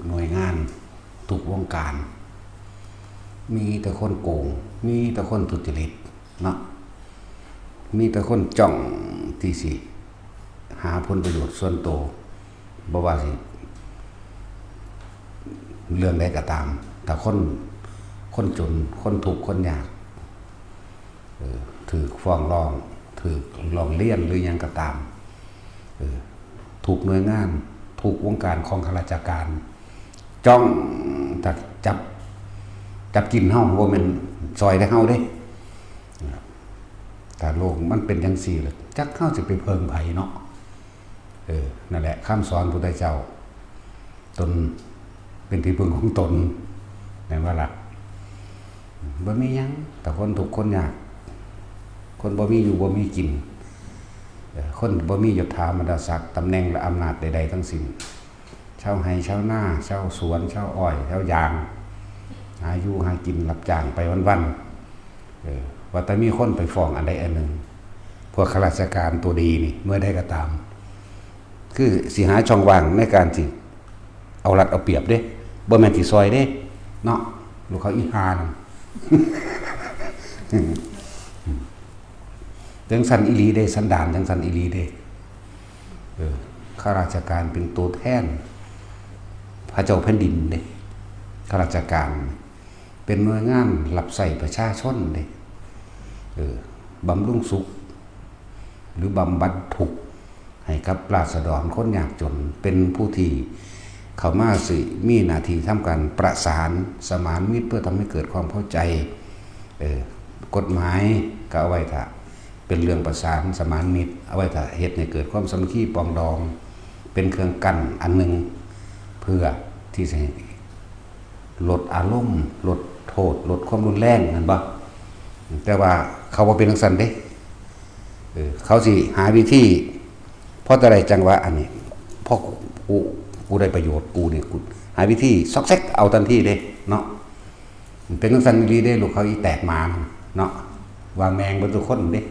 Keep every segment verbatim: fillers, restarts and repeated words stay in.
หน่วยงานทุกวงการ มีแต่คนโกง มีแต่คนทุจริตเนาะ มีแต่คนจ้องที่สิหาผลประโยชน์ส่วนตัว บ่ว่าสิเรื่องใดก็ตาม ถ้าคน คนจน คนทุกข์ คนยาก เออ ถืกฟ้องร้อง ถืกร้องเรียนหรือหยังก็ตาม เออ ทุกหน่วยงาน ทุกวงการของข้าราชการ จ้องถ้าจับ จับกินเฮา บ่แม่นซอยแต่เฮาเด้ ถ้าโลกมันเป็นจังซี่ล่ะ จักเฮาสิไปเพิ่งไผเนาะ เออ นั่นแหละ คำสอนพุทธเจ้า ตนเป็นที่พึ่งของตน แม่นบ่ล่ะ บ่มีหยัง แต่คนทุกข์คนยาก คนบ่มีอยู่บ่มีกิน เออ คนบ่มียศถาบรรดาศักดิ์ ตำแหน่งและอำนาจใดๆทั้งสิ้น ชาวไร่ชาวนา ชาวสวน ชาวอ้อย ชาวยาง หาอยู่หากินรับจ้างไปวันๆ เออ ว่าแต่มีคนไปฟ้องอันใดอันหนึ่ง พวกข้าราชการตัวดีนี่ เมื่อใดก็ตาม คือสิหาช่องว่างในการสิเอารัดเอาเปรียบเด้ บ่แม่นสิซอยเด้ เนาะ ลูกเขาอีห่านั่น จังซั่นอีหลีเด้ สันดานจังซั่นอีหลีเด้ เออ ข้าราชการเป็นตัวแทน พระเจ้าแผ่นดินเด้ ข้าราชการเป็นหน่วยงานรับใช้ประชาชนเด้ เออ บำรุงสุข หรือบำบัดทุกข์ให้กับราษฎรคนยากจน เป็นผู้ที่เข้ามาสิมีหน้าที่ทำการประสานสมานมิตร เพื่อทำให้เกิดความเข้าใจ เออ กฎหมายก็เอาไว้ถ้าเป็นเรื่องประสานสมานมิตร เอาไว้ถ้าเฮ็ดให้เกิดความสามัคคีปรองดอง เป็นเครื่องกั้นอันหนึ่ง เพื่อที่จะให้ลดอารมณ์ ลดโทษ ลดความรุนแรง แม่นบ่ แต่ว่าเขาบ่เป็นจังซั่นเด้ เออ เขาสิหาวิธี พอแต่ใดจังหวะอันนี้ พอกู กูได้ประโยชน์ กูนี่ กูหาวิธีซอกแซกเอาทันทีเด้ เนาะ เป็นจังซั่นอีหลีเด้ ลูกเขาอีแตกหมานั่นเนาะ ว่าแม่งเบิดทุกคนเด้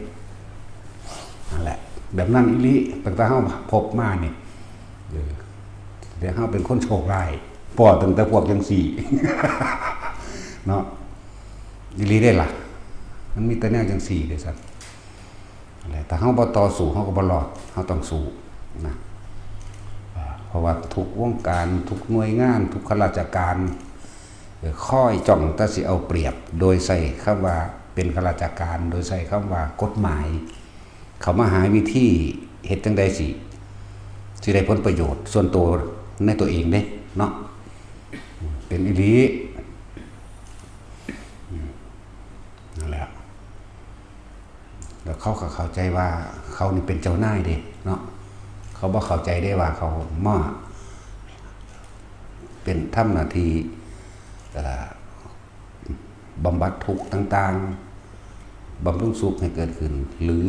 นั่นแหละ แบบนั้นอีหลี ตั้งแต่เฮาพบมานี่ เออ แต่เฮาเป็นคนโชคร้าย พ้อตั้งแต่พวกจังซี่ เนาะ อีหลีเด้ล่ะ มันมีแต่แนวจังซี่เด้ซั่น นั่นแหละ ถ้าเฮาบ่ต่อสู้ เฮาก็บ่รอด เฮาต้องสู้นะ อ่า เพราะว่าทุกวงการ ทุกหน่วยงาน ทุกข้าราชการ เอ่อ คอยจ้องแต่สิเอาเปรียบ โดยใช้คำว่าเป็นข้าราชการ โดยใช้คำว่ากฎหมาย เข้ามาหาวิธีเฮ็ดจั่งใดสิ สิได้ผลประโยชน์ส่วนตัวในตัวเองเด้เนาะ เป็นอีหลี นั่นแหละ แล้วเขาก็เข้าใจว่าเขานี่เป็นเจ้านายเด้เนาะ เขาบ่เข้าใจได้ว่าเขามาเป็นทำหน้าที่ เอ่อ บำบัดทุกข์ต่างๆ บำรุงสุขให้เกิดขึ้น หรือ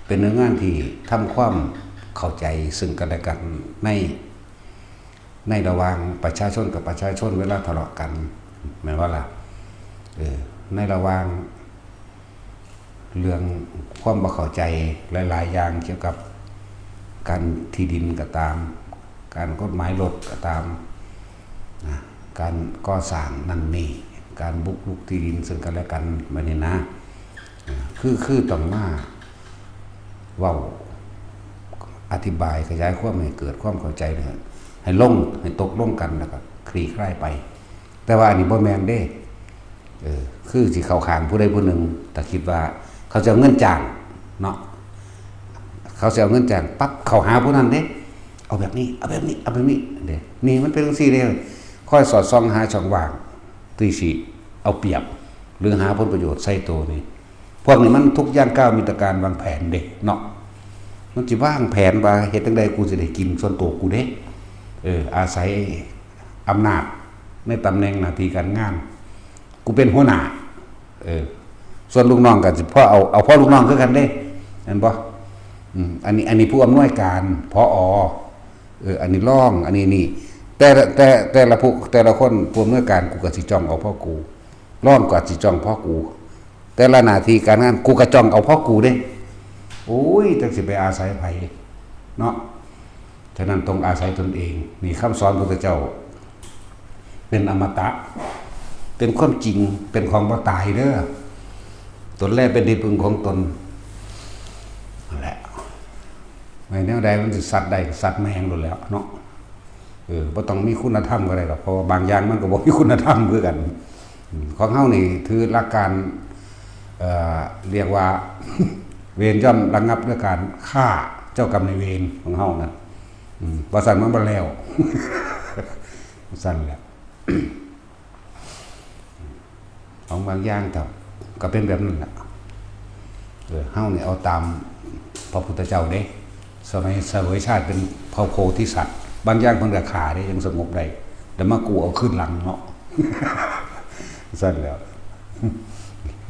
เป็นหน่วยงานที่ทำความเข้าใจซึ่งกันและกันใน ในระหว่างประชาชนกับประชาชนเวลาทะเลาะกัน แม่นบ่ล่ะ เออ ในระหว่างเรื่องความบ่เข้าใจหลายๆอย่างเกี่ยวกับการที่ดินก็ตาม การกฎหมายรถก็ตาม นะ การก่อสร้างนั่นนี่ การบุกรุกที่ดินซึ่งกันและกัน แบบนี้นะ อ่า คือ คือต้องมาเว้า อธิบายขยายความให้เกิดความเข้าใจเนี่ย ให้ลง ให้ตกลงกัน แล้วก็คลี่คลายไป แต่ว่าอันนี้บ่แม่นเด้ เออ คือสิเข้าข้างผู้ใดผู้หนึ่ง ถ้าคิดว่าเขาจะเอาเงินจ้างเนาะ เขาจะเอาเงินจ้างปั๊บ เข้าหาผู้นั้นเด้ เอาแบบนี้ เอาแบบนี้ เอาแบบนี้เด้ นี่มันเป็นจังซี่เด้ คอยสอดส่องหาช่องว่างที่สิเอาเปรียบ หรือหาผลประโยชน์ใส่ตัวนี่ พวกนี้มันทุกย่างก้าวมีแต่การวางแผนเด้เนาะ มันสิวางแผนว่าเฮ็ดจั่งใดกูสิได้กินส่วนตัวกูเด้ เออ อาศัยอำนาจในตำแหน่งหน้าที่การงาน กูเป็นหัวหน้า เออ ส่วนลูกน้องก็สิพอเอา เอาพอลูกน้องคือกันเด้ แม่นบ่ อืม อันนี้ อันนี้ผู้อำนวยการ ผอ. เออ อันนี้รอง อันนี้นี่ แต่ละ แต่ แต่ละผู้ แต่ละคนผู้อำนวยการ กูก็สิจ้องเอาพอกู รองก็สิจ้องพอกู แต่ละหน้าที่การงาน กูก็จ้องเอาพอกูเด้ โอ้ย จักสิไปอาศัยไผเนาะ ฉะนั้นต้องอาศัยตนเอง นี่คำสอนพระพุทธเจ้า เป็นอมตะ เป็นความจริง เป็นของบ่ตายเด้อ ตนแลเป็นที่พึ่งของตน นั่นแหละ ไว้แนวใดมันสิสัตว์ได้ก็สัตว์แม่งโลดแหล้วเนาะ เออ บ่ต้องมีคุณธรรมก็ได้ดอก เพราะว่าบางอย่างมันก็บ่มีคุณธรรมคือกัน อืม ของเฮานี่ถือหลักการ เอ่อ เรียกว่า เวรย่อมระงับด้วยการฆ่าเจ้ากรรมนายเวรของเฮานะ อืม บ่ซั้นมันบ่แล้ว ซั่นแหละ ของบางอย่างก็ ก็เป็นแบบนั้นแหละ เออ เฮานี่เอาตามพระพุทธเจ้าเด้ สมัยเสวยชาติเป็นพระโพธิสัตว์ บางอย่างเพิ่นก็ฆ่าเด้ ยังสงบได้ แต่มากู้เอาคืนหลังเนาะ ซั่นแหล้ว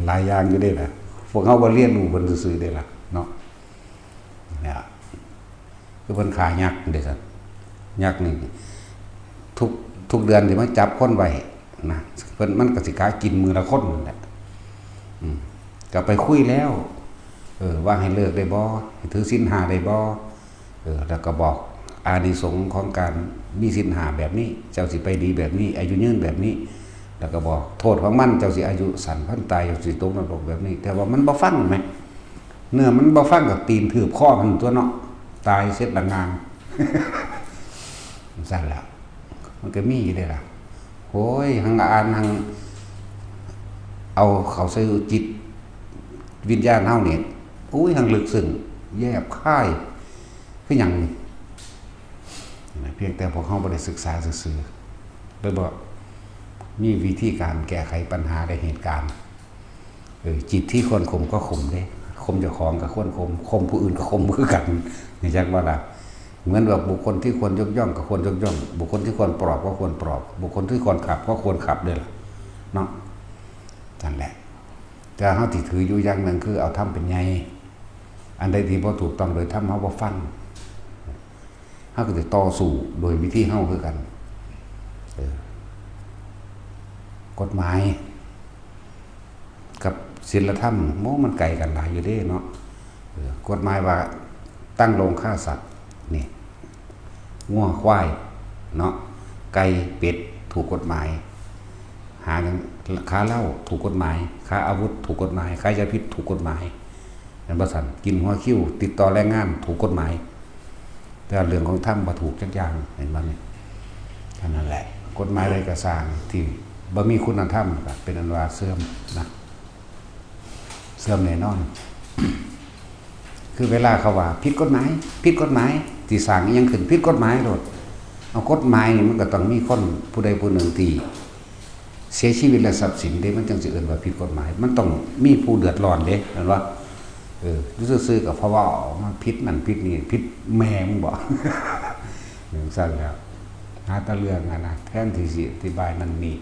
หลายอย่างอยู่เด้นะ พวกเฮาบ่เรียนรู้เพิ่นซื่อๆเด้ล่ะเนาะ เนี่ย คือเพิ่นฆ่ายักษ์เด้ซั่น ยักษ์นี่ ทุก ทุกเดือนสิมาจับคนไว้นะ เพิ่น มันก็สิกะกินมื้อละคนนั่นแหละ อืม ก็ไปคุยแล้ว เออ ว่าให้เลิกได้บ่ ให้ถือศีลห้าได้บ่ เออ แล้วก็บอกอานิสงส์ของการมีศีลห้าแบบนี้ เจ้าสิไปดีแบบนี้ อายุยืนแบบนี้ แล้วก็บอกโทษของมัน เจ้าสิอายุสั้น พันตาย เจ้าสิตกนรกแบบนี้ แต่ว่ามันบ่ฟังแหม เนื้อมันบ่ฟังก็ตีนถืบคอมันตั๊วเนาะ ตายเสร็จละงาง ซั่นแหละ มันก็มีอยู่เด้ล่ะ โอ้ย หังอ่านหังเอาเข้าใส่จิตวิญญาณเฮานี่ โอ้ย หังลึกซึ้ง แยบคาย คือหยังนี่ เพียงแต่พวกเฮาบ่ได้ศึกษาซื่อๆ เลยบ่มีวิธีการแก้ไขปัญหาและเหตุการณ์ เออ จิตที่ควรข่มก็ข่มเด้ ข่มเจ้าของก็ควรข่ม ข่มผู้อื่นก็ข่มคือกัน นี่จักว่าล่ะ เหมือนว่าบุคคลที่ควรยกย่องก็ควรยกย่อง บุคคลที่ควรปลอบก็ควรปลอบ บุคคลที่ควรขับก็ควรขับเด้ล่ะ เนาะ นั่นแหละ แต่เฮาสิถืออยู่อย่างหนึ่งคือเอาธรรมเป็นใหญ่ อันใดที่บ่ถูกต้องโดยธรรมเฮาบ่ฟัง เฮาก็สิต่อสู้โดยวิธีเฮาคือกัน เออ กฎหมาย กับศีลธรรม โอ้ มันไกลกันหลายอยู่เด้เนาะ เออ กฎหมายว่าตั้งโรงฆ่าสัตว์ นี่ งัวควาย เนาะ ไก่ เป็ด ถูกกฎหมาย หาหยัง ค้าเหล้า ถูกกฎหมาย ค้าอาวุธ ถูกกฎหมาย ค้ายาพิษ ถูกกฎหมาย แม่นบ่ซั่น กินหัวคิว ติดต่อแรงงาน ถูกกฎหมาย แต่เรื่องของธรรมบ่ถูกจักอย่าง เห็นบ่นี่ อันนั้นแหละ กฎหมายใดก็ซ่างที่บ่มีคุณธรรมก็เป็นอันว่าเสื่อมนะ เสื่อมแน่นอน คือเวลาเขาว่าผิดกฎหมาย ผิดกฎหมาย สิสร้างอิหยังขึ้นผิดกฎหมายโลด เอากฎหมายนี่มันก็ต้องมีคนผู้ใดผู้หนึ่งที่เสียชีวิตและทรัพย์สินเด้ มันจั่งสิเอิ้นว่าผิดกฎหมาย มันต้องมีผู้เดือดร้อนเด้ แม่นบ่ เออ อยู่ซื่อๆก็เพราะว่ามันผิดนั่นผิดนี่ ผิดแม่มึงบ่ จั่งซั่นแหล้ว หาแต่เรื่องหั้นนะ แทนที่สิอธิบายนั่นนี่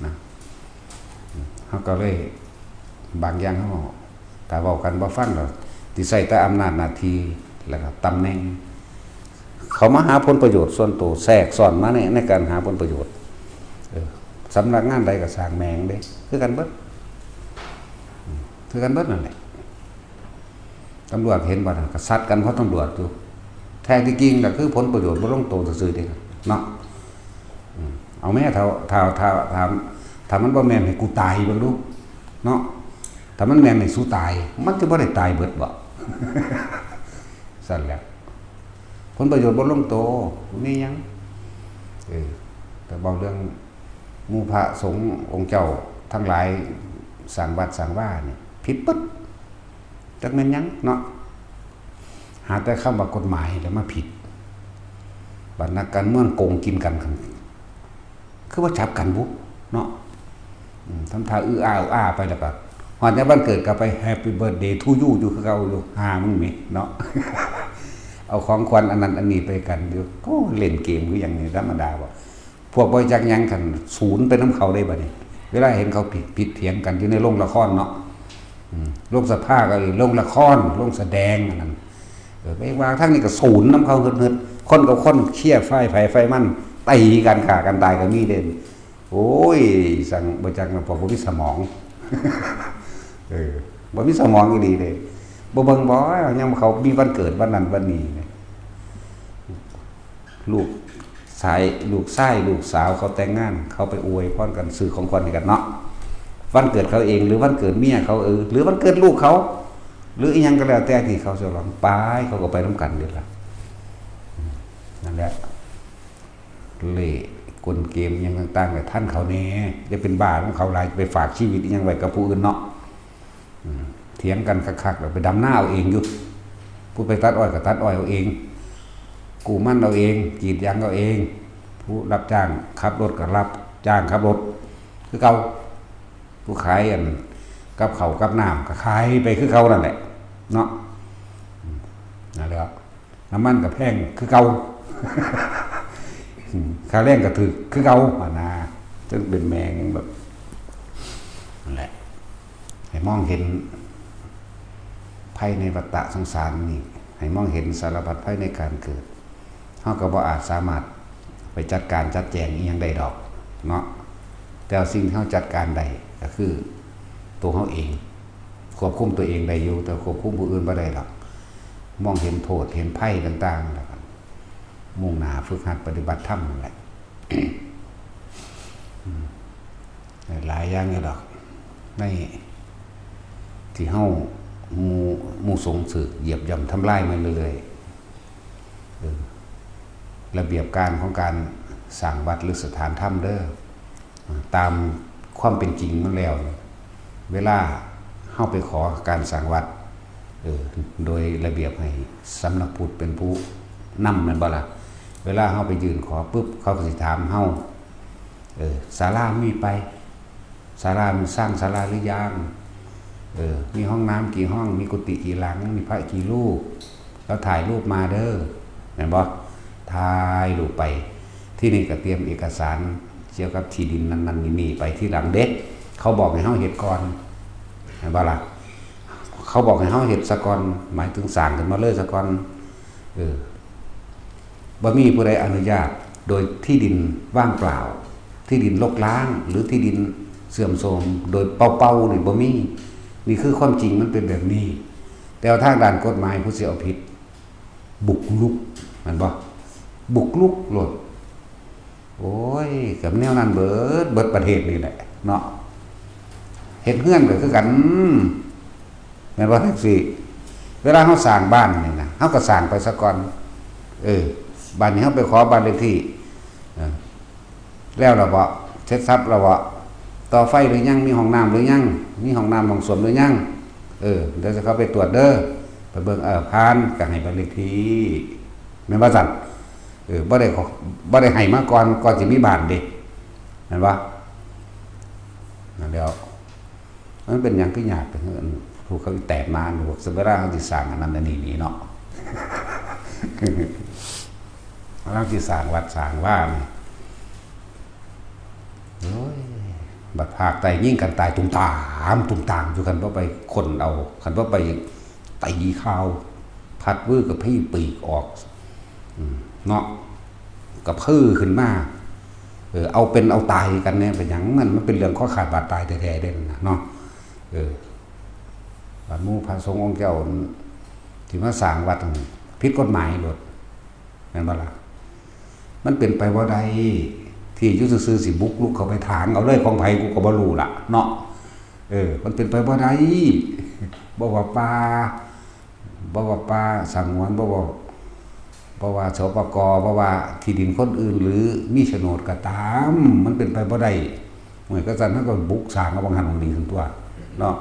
นะ เฮาก็เลย บางอย่างเฮา ถ้าเว้ากันบ่ฟังดอก สิใช้แต่อำนาจหน้าที่ แล้วก็ตำแหน่ง เขามาหาผลประโยชน์ส่วนตัว แทรกซ้อนมาใน ในการหาผลประโยชน์ เออ สำนักงานใดก็ซ่างแม่งเด้ คือกันเบิด อืม คือกันเบิดนั่นแหละ ตำรวจเห็นบ่น่ะ ก็ซัดกันเพราะตำรวจอยู่ แท้ที่จริงก็คือผลประโยชน์บ่ลงตัวซื่อๆเด้ เนาะ อืม เอาแม่ ถ้า ถ้า ถ้า ถ้า ถ้ามันบ่แม่นให้กูตายเบิ่งดู เนาะ ถ้ามันแม่นให้สู้ตาย มันสิบ่ได้ตายเบิดบ่ ซั่นแหละ ผลประโยชน์บ่ลงตัว บ่มีหยัง เออ แต่เว้าเรื่องหมู่พระสงฆ์องค์เจ้าทั้งหลายสร้างวัดสร้างวานี่ ผิดเบิด จักแม่นหยังเนาะ หาแต่คำว่ากฎหมายแล้วมาผิด บัดนักการเมืองโกงกินกัน คือว่าจับกันบุเนาะ อืม ทำท่าอื้ออ้าอื้ออ้าไปแล้วก็ ฮอดยามวันเกิดก็ไป Happy Birthday to you อยู่คือเก่าอยู่ หามึงแหมเนาะ เอาของขวัญอันนั้นอันนี้ไปกันอยู่ โอ้ เล่นเกมคือหยังนี่ ธรรมดาบ่ พวกบ่จักหยังคันสูนไปนำเขาได้บัดนี้ เวลาเห็นเขาผิด ผิดเถียงกันอยู่ในโรงละครเนาะ อืม โรงสภาก็เออ โรงละคร โรงแสดงอันนั้น เออ ไปว่าทางนี้ก็สูนนำเขาเฮิดๆ คนกับคนเชียร์ฝ่ายไผฝ่ายมัน ตีกันฆ่ากันตายก็มีเด้ โอ้ย สั่งบ่จักนะ พวกบ่มีสมอง เออ บ่มีสมองอีหลีเด้ บ่เบิ่งบ่ ยามเขามีวันเกิดวันนั้นวันนี้เนี่ย ลูกส ขายลูกชายลูกสาวเขาแต่งงาน เขาไปอวยพรกัน ซื้อของขวัญให้กันเนาะ วันเกิดเขาเอง หรือวันเกิดเมียเขา เออ หรือวันเกิดลูกเขา หรืออีหยังก็แล้วแต่ที่เขาฉลองไป เขาก็ไปนำกันนี่ล่ะ นั่นแหละ เล่ห์กลเกมอิหยังต่างๆ ก็ทันเขาแหน่ อย่าเป็นบ้าของเขาหลาย ไปฝากชีวิตอิหยังไว้กับผู้อื่นเนาะ อืม เถียงกันคักๆ แล้วไปดำนาเอาเองอยู่ ผู้ไปตัดอ้อยก็ตัดอ้อยเอาเอง กู้มันเอาเอง กรีดยางเอาเอง ผู้รับจ้างขับรถก็รับจ้างขับรถ คือเก่า ผู้ขายอันกับข้าวกับน้ำก็ขายไปคือเก่านั่นแหละ เนาะ อืม นั่นแหละ น้ำมันก็แพงคือเก่า อืม ค่าแรงก็ถืกคือเก่า หั่นนะ จั่งเป็นแม่งแบบ นั่นแหละ ให้มองเห็นภัยในวัฏฏะสงสารนี่ ให้มองเห็นสารพัดภัยในการเกิด เฮาก็บ่อาจสามารถไปจัดการจัดแจงอิหยังได้ดอกเนาะ แต่ว่าสิ่งที่เฮาจัดการได้ก็คือตัวเฮาเอง ควบคุมตัวเองได้อยู่ แต่ควบคุมผู้อื่นบ่ได้ดอก มองเห็นโทษ เห็นภัยต่างๆ แล้วก็มุ่งหน้าฝึกหัดปฏิบัติธรรมนั่นแหละ อืม หลายอย่างอยู่ดอก ในที่เฮาหมู่ หมู่สงฆ์ถืกเหยียบย่ำทำลายมาเรื่อยๆ เออ ระเบียบการของการสร้างวัดหรือสถานธรรมเด้อ ตามความเป็นจริงมันแล้ว เวลาเฮาไปขอการสร้างวัด เออ โดยระเบียบให้สำนักพุทธเป็นผู้นำแม่นบ่ล่ะ เวลาเฮาไปยื่นขอปุ๊บ เขาก็สิถามเฮา เออ ศาลามีไป ศาลามันสร้างศาลาหรือยัง เออ มีห้องน้ำกี่ห้อง มีกุฏิกี่หลัง มีพระกี่รูป แล้วถ่ายรูปมาเด้อ แม่นบ่ ถ่ายรูปไป ที่นี่ก็เตรียมเอกสารเกี่ยวกับที่ดินนั่นๆ นี่ๆ ไปทีหลังเด้ เขาบอกให้เฮาเฮ็ดก่อน แม่นบ่ล่ะ เขาบอกให้เฮาเฮ็ดซะก่อน หมายถึงสร้างขึ้นมาเลยซะก่อน เออ บ่มีผู้ใดอนุญาตโดยที่ดินว่างเปล่า ที่ดินรกร้าง หรือที่ดินเสื่อมโทรมโดยเปล่าๆ นี่บ่มี นี่คือความจริงมันเป็นแบบนี้ แต่ว่าทางด้านกฎหมายผู้สิเอาผิด บุกรุก แม่นบ่ บุกรุกโลด โอ้ย ก็แนวนั้นเบิด เบิดประเทศนี่แหละเนาะ เฮ็ดเฮือนก็คือกัน แม่นบ่ จั่งซี้ เวลาเฮาสร้างบ้านนี่นะ เฮาก็สร้างไปซะก่อน เออ บ้านนี้เฮาไปขอบ้านเลขที่ เออ แล้วล่ะบ่ เสร็จสรรพแล้วบ่ ต่อไฟหรือยัง มีห้องน้ำหรือยัง มีห้องน้ำห้องส้วมหรือยัง เออ เดี๋ยวจะเข้าไปตรวจเด้อ ไปเบิ่ง เออ ผ่าน ก็ให้บ้านเลขที่ แม่นบ่ซั่น เออ บ่ได้ขอ บ่ได้ให้มาก่อน ก่อนสิมีบ้านเด้ แม่นบ่ นั่นแหล้ว มันเป็นหยังคือยาก เป็นผู้เขาแตกมา หนูบอก เวลาเขาสิสร้างอันนั้นอันนี้นี่เนาะ เวลาสิสร้างวัดสร้างวานี่ โอ้ย บัดภาคใต้ยิงกันตายตุ่มตาม ตุ่มตามอยู่ คันบ่ไปค้นเอา คันบ่ไปตีข่าว พัดวื้อกับพี่ปีกออก อืม เนาะ กระพือขึ้นมา เออ เอาเป็นเอาตายกันเนี่ย เป็นหยัง มัน มันเป็นเรื่องข้อขาดบาดตายแท้ๆ เด้นะเนาะ เออ บาดหมู่พระสงฆ์องค์เจ้าที่มาสร้างวัดนั่นผิดกฎหมายโลด แม่นบ่ล่ะ มันเป็นไปบ่ได้ ที่อยู่ซื่อๆ สิบุกรุกเข้าไปถางเอาเลย ของไผกูก็บ่รู้ล่ะ เนาะ เออ มันเป็นไปบ่ได้ บ่ว่าป่า บ่ว่าป่าสงวน บ่ว่า บ่ว่า สปก บ่ว่าที่ดินคนอื่น หรือมีโฉนดก็ตาม มันเป็นไปบ่ได้ เมื่อก็สั่น เฮาก็บุกสร้างเอาบางหันบางนี้ซั่นตั๊ว เนาะ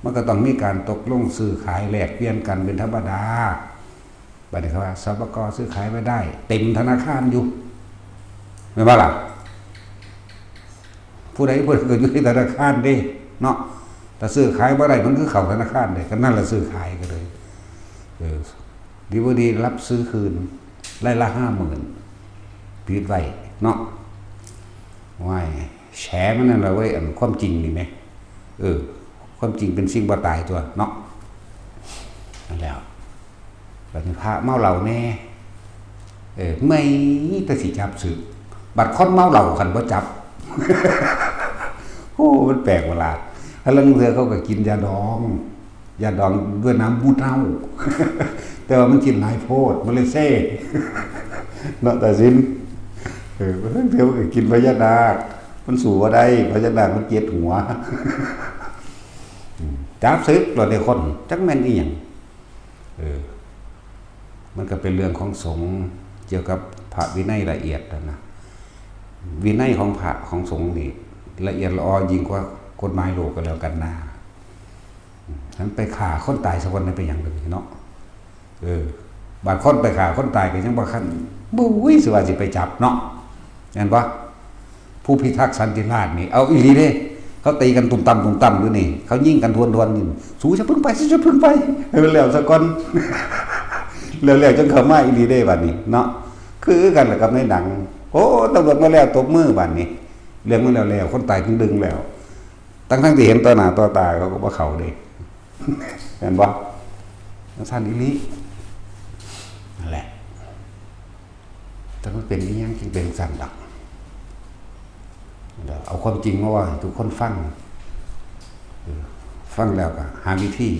มันก็ต้องมีการตกลงซื้อขายแลกเปลี่ยนกันเป็นธรรมดา บัดนี้เขาว่า สปก ซื้อขายไม่ได้ เต็มธนาคารอยู่ แม่นบ่ล่ะ ผู้ใดผู้ใดก็อยู่ที่ธนาคารเด้ เนาะ ถ้าซื้อขายบ่ได้ มันคือเข้าธนาคารเด้ ก็นั่นล่ะซื้อขายกันเลย เออ ดีบ่ดีรับซื้อคืน ไร่ละห้าหมื่น ปิดไว้ เนาะ ว้าย แฉมันนั่นล่ะเว้ย อันความจริงนี่แหม เออ ความจริงเป็นสิ่งบ่ตายตั๊ว เนาะ นั่นแหล้ว บัดนี้พระเมาเหล้าแหน่ เออ เมื่อยแต่สิจับสึก บัดคนเมาเหล้าคันบ่จับ โอ้ มันแปลกประหลาด ห่าลางเทื่อเขาก็กินยาดอง ยาดองด้วยน้ำมูตรเน่า แต่ว่ามันกินหลายโพด มันเลยเซ่ เนาะ ตาสิน เออ เพิ่นเดียวมันก็กินพญานาค มันสู้บ่ได้ พญานาคมันเจ็ดหัว อืม จับศึกโลดเด้คน จักแม่นอีหยัง เออ มันก็เป็นเรื่องของสงฆ์ เกี่ยวกับพระวินัยละเอียดนะ วินัยของพระของสงฆ์นี่ ละเอียดละออยิ่งกว่ากฎหมายโลกก็แล้วกันนะ อืม หั้นไปฆ่าคนตายสักคนหนึ่งเป็นหยังเด้อเนาะ เออ บางคนไปฆ่าคนตายก็ยังบ่คัน บุ้ย สิว่าสิไปจับเนาะ แม่นบ่ ผู้พิทักษ์สันติราษฎร์นี่ เอาอีหลีเด้ เขาตีกันตุ่มต่ำตุ่มต่ำอยู่นี่ เขายิงกันทวนๆนี่ สูจะพึ่งไป สูจะพึ่งไป ให้มันแล้วซะก่อน แล้วๆจั่งเข้ามาอีหลีเด้บัดนี้เนาะ คือกันล่ะกับในหนัง โอ้ ตำรวจมาแล้ว ตบมือบัดนี้ เรื่องมันแล้วๆ คนตายครึ่งหนึ่งแล้ว ทั้งๆที่เห็นต่อหน้าต่อตา เขาก็บ่เข้าเด้ แม่นบ่ จั่งซั้นอีหลี นั่นแหละ แต่มันเป็นอีหยังจึงเป็นจั่งซั้นดอก เดี๋ยวเอาความจริงมาเว้าให้ทุกคนฟัง เออ ฟังแล้วก็หาวิธี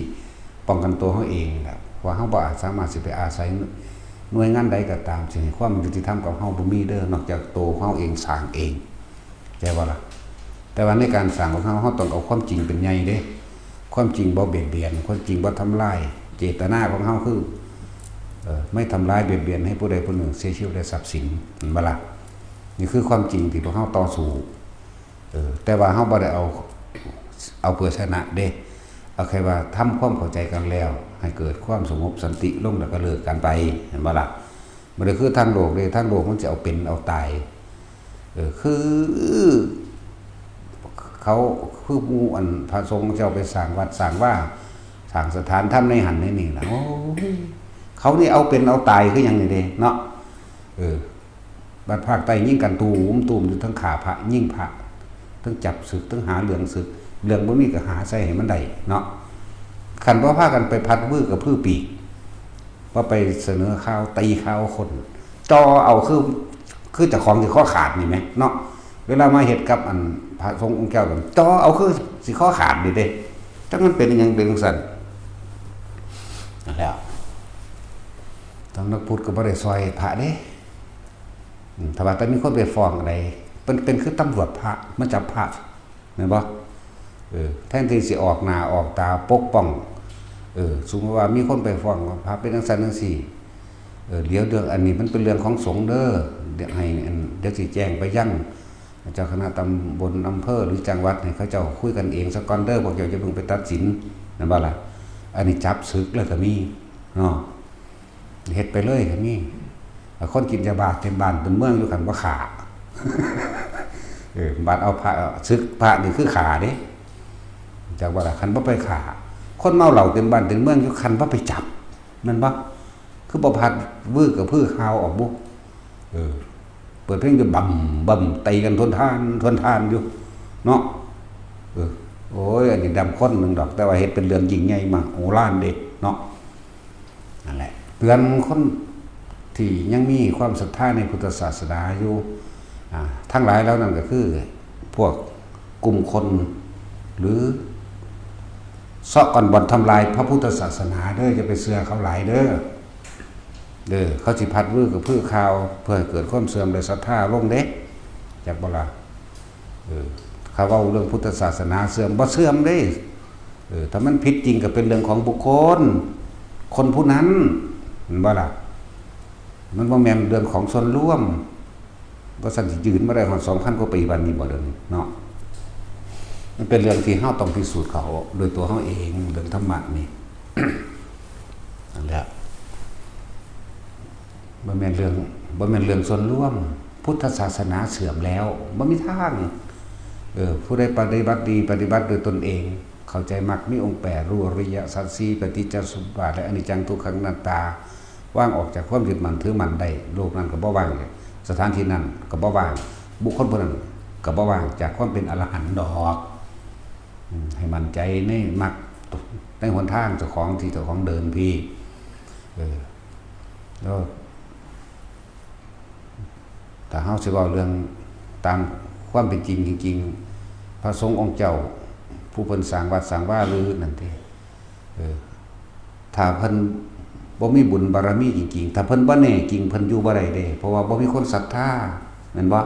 ป้องกันตัวเฮาเองแหละ ว่าเฮาบ่อาจสามารถสิไปอาศัยหน่วยงานใดก็ตาม สิให้ความยุติธรรมกับเฮาบ่มีเด้อ นอกจากตัวเฮาเองสร้างเอง เข้าใจบ่ล่ะ แต่ว่าในการสร้างของเฮา เฮาต้องเอาความจริงเป็นใหญ่เด้ ความจริงบ่เบียดเบียน ความจริงบ่ทำลาย เจตนาของเฮาคือ เอ่อ ไม่ทำร้ายเบียดเบียนให้ผู้ใดผู้หนึ่งเสียชีวิตและทรัพย์สิน แม่นบ่ล่ะ นี่คือความจริงที่พวกเฮาต่อสู้ เออ แต่ว่าเฮาบ่ได้เอา เอาเพื่อชนะเด้ เอาแค่ว่าทำความเข้าใจกันแล้ว ให้เกิดความสงบสันติลงแล้วก็เลิกกันไป แม่นบ่ล่ะ บ่ได้คือทางโลกเด้ ทางโลกมันสิเอาเป็นเอาตาย เออ คือ เขา คือหมู่อันพระสงฆ์เจ้าไปสร้างวัดสร้างวา สร้างสถานธรรมในหั้นในนี่ล่ะ โอ้ย เขานี่เอาเป็นเอาตายคือหยังนี่เด้เนาะ เออ บัดภาคใต้ยิงกันตูมตูมอยู่ ทั้งฆ่าพระ ยิงพระ ทั้งจับศึก ทั้งหาเรื่องศึก เรื่องบ่มีก็หาใส่ให้มันได้เนาะ คันบ่พากันไปพัดวือกับพื้อปีก ว่าไปเสนอข่าว ตีข่าวคน จ่อเอาคือ คือเจ้าของสิคอขาดนี่แหมเนาะ เวลามาเฮ็ดกับอันพระสงฆ์องค์เจ้ากัน จ่อเอาคือสิคอขาดนี่เด้ จักมันเป็นอิหยังเป็นจั่งซั้น นั่นแหละ สำนักพุทธก็บ่ได้ซ่อยพระเด้ อืม ถ้าว่าแต่มีคนไปฟ้องอะไร เป็น เป็นคือตำรวจพระ มาจับพระ แม่นบ่ เออ แทนที่สิออกหน้าออกตาปกป้อง เออ สมมุติว่ามีคนไปฟ้องว่าพระเป็นจั่งซั้นจั่งซี้ เออ เดี๋ยวเรื่องอันนี้มันเป็นเรื่องของสงฆ์เด้อ เดี๋ยวให้อัน เดี๋ยวสิแจ้งไปยังเจ้าคณะตำบลอำเภอหรือจังหวัด ให้เขาเจ้าคุยกันเองซะก่อนเด้อ พวกเจ้าอย่าเพิ่งไปตัดสิน แม่นบ่ล่ะ อันนี้จับศึกเลยก็มีเนาะ เฮ็ดไปเลยก็มี คนกินยาบ้าเต็มบ้านเต็มเมืองอยู่ คันบ่ฆ่า เออ บาดเอาพระ ศึกพระนี่คือฆ่าเด้ จักว่าล่ะ คันบ่ไปฆ่า คนเมาเหล้าเต็มบ้านเต็มเมืองอยู่ คันบ่ไปจับ แม่นบ่ คือบ่พัดวือกับพื้อข่าวออกบุ เออ เปิดเพลงอยู่ บำ บำ ตีกันทวนทาน ทวนทานอยู่ เนาะ เออ โอ้ย อันนี้ดำคนหนึ่งดอก แต่ว่าเฮ็ดเป็นเรื่องยิ่งใหญ่มาก โอฬารเด้ เนาะ นั่นแหละ เตือนคนที่ยังมีความศรัทธาในพุทธศาสนาอยู่ อ่า ทั้งหลายเหล่านั้นก็คือ พวกกลุ่มคน หรือ เซาะก้อนบ่อนทำลายพระพุทธศาสนาเด้อ อย่าไปเชื่อเขาหลายเด้อ เด้อ เขาสิพัดวือกับพื้อข่าว เพื่อให้เกิดความเสื่อมและศรัทธาลงเด้ จักบ่ล่ะ เออ เขาเว้าเรื่องพุทธศาสนาเสื่อม บ่เสื่อมเด้ เออ ถ้ามันผิดจริงก็เป็นเรื่องของบุคคล คนผู้นั้น แม่นบ่ล่ะ มันบ่แม่นเรื่องของส่วนรวม ว่าซั่นสิยืนมาได้ฮอดสองพันกว่าปีปานนี้บ่เดี๋ยวนี้เนาะ มันเป็นเรื่องที่เฮาต้องพิสูจน์เขาโดยตัวเฮาเอง เรื่องธรรมะนี่ นั่นแหละ บ่แม่นเรื่อง บ่แม่นเรื่องส่วนรวม พุทธศาสนาเสื่อมแล้ว บ่มีทาง เออ ผู้ใดปฏิบัติดี ปฏิบัติโดยตนเอง เข้าใจมรรคมีองค์แปด รู้อริยสัจสี่ ปฏิจจสมุปบาท และอนิจจังทุกขังอนัตตา วางออกจากความยึดมั่นถือมั่นได้ โลกนั้นก็บ่ว่าง สถานที่นั้นก็บ่ว่าง บุคคลผู้นั้นก็บ่ว่างจากความเป็นอรหันต์ดอก อืม ให้มั่นใจในมรรค ในหนทางเจ้าของที่เจ้าของเดินพี่ เออ แล้ว ถ้าเฮาสิเว้าเรื่องตามความเป็นจริงจริงๆ พระสงฆ์องค์เจ้า ผู้เพิ่นสร้างวัดสร้างวาหรือนั่นติ เออ ถ้าเพิ่นบ่มีบุญบารมีจริงๆ ถ้าเพิ่นบ่แน่จริง เพิ่นอยู่บ่ได้เด้ เพราะว่าบ่มีคนศรัทธา แม่นบ่?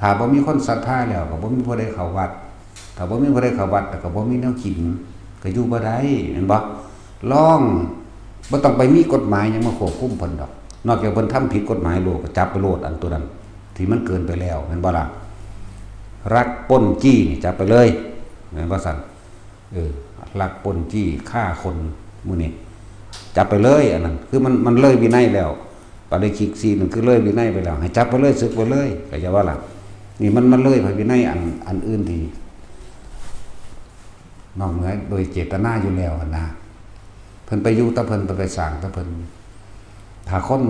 ถ้าบ่มีคนศรัทธาแล้วก็บ่มีผู้ใดเข้าวัด ถ้าบ่มีผู้ใดเข้าวัดแล้วก็บ่มีแนวกิน ก็อยู่บ่ได้ แม่นบ่? ลอง บ่ต้องไปมีกฎหมายหยังมาควบคุมเพิ่นดอก นอกจากเพิ่นทำผิดกฎหมายโลกก็จับไปโลด อันตัวนั้นที่มันเกินไปแล้ว แม่นบ่ล่ะ? ลักปล้นจี้นี่จับไปเลย แม่นบ่ซั่น? เออ ลักปล้นจี้ฆ่าคนหมู่นี้ จับไปเลย อันนั้นคือมัน มันเลยวินัยแล้ว ปาราชิกสี่นั่นคือเลยวินัยไปแล้ว ให้จับไปเลย สึกไปเลย ก็อย่าว่าล่ะ นี่มัน มันเลยพระวินัยอัน อันอื่นที่นอกเหนือโดยเจตนาอยู่แล้วหั่นนะ เพิ่นไปอยู่แต่เพิ่น เพิ่นไปสร้างแต่เพิ่น ถ้าคน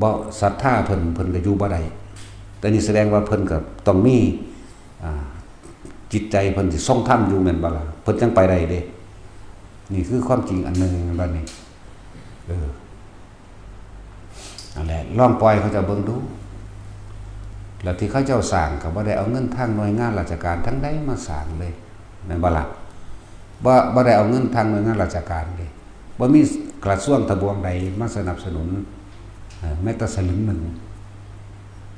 บ่ศรัทธาเพิ่น เพิ่นก็อยู่บ่ได้ แต่นี่แสดงว่าเพิ่นก็ต้องมี อ่า จิตใจเพิ่นสิทรงธรรมอยู่แม่นบ่ล่ะ เพิ่นจั่งไปได้เด้ นี่คือความจริงอันหนึ่งบัดนี้ เออ นั่นแหละ ลองปล่อยเขาเจ้าเบิ่งดู แล้วที่เขาเจ้าสร้างก็บ่ได้เอาเงินทางหน่วยงานราชการทางใดมาสร้างเลย แม่นบ่ล่ะ? บ่ บ่ได้เอาเงินทางหน่วยงานราชการเลย บ่มีกระทรวงทบวงใดมาสนับสนุน เอ่อ แม้แต่สลึงหนึ่ง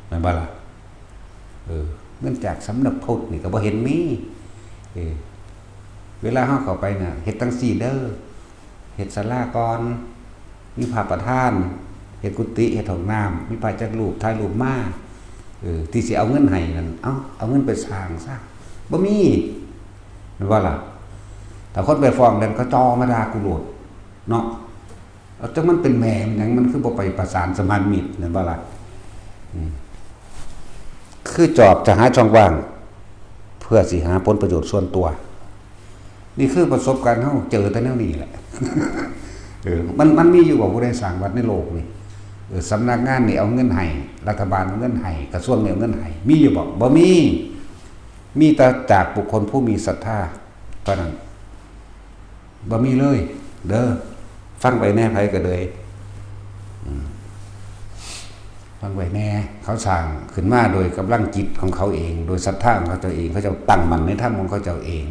แม่นบ่ล่ะ? เออ เงินจากสำนักพุทธนี่ก็บ่เห็นมี เออ เวลาเฮาเข้าไปน่ะ เฮ็ดจั่งซี้เด้อ เฮ็ดศาลาก่อน มีพระประธาน เฮ็ดกุฏิ เฮ็ดห้องน้ำ มีพระจักรูป ถ่ายรูปมา เออ ที่สิเอาเงินให้นั่น เอ้า เอาเงินไปสร้างซะ บ่มี แม่นบ่ล่ะ? ถ้าคนไปฟ้องนั่น เขาจ่อมาด่ากูโลด เนาะ เอาจั่งมันเป็นแม่มันหยัง มันคือบ่ไปประสานสัมพันธมิตร แม่นบ่ล่ะ? อืม คือจอบจะหาช่องว่าง เพื่อสิหาผลประโยชน์ส่วนตัว นี่คือประสบการณ์เฮาเจอแต่แนวนี้แหละ เออ มัน มันมีอยู่บ่ผู้ใดสร้างวัดในโลกนี่ เออ สำนักงานนี่เอาเงินให้ รัฐบาลเอาเงินให้ กระทรวงนี่เอาเงินให้ มีอยู่บ่? บ่มี มีแต่จากบุคคลผู้มีศรัทธาเท่านั้น บ่มีเลย เด้อ ฟังไว้แน่ ไผก็เลย อืม ฟังไว้แน่ เขาสร้างขึ้นมาโดยกำลังจิตของเขาเอง โดยศรัทธาของเขาเจ้าเอง เขาเจ้าตั้งมั่นในธรรมของเขาเจ้าเอง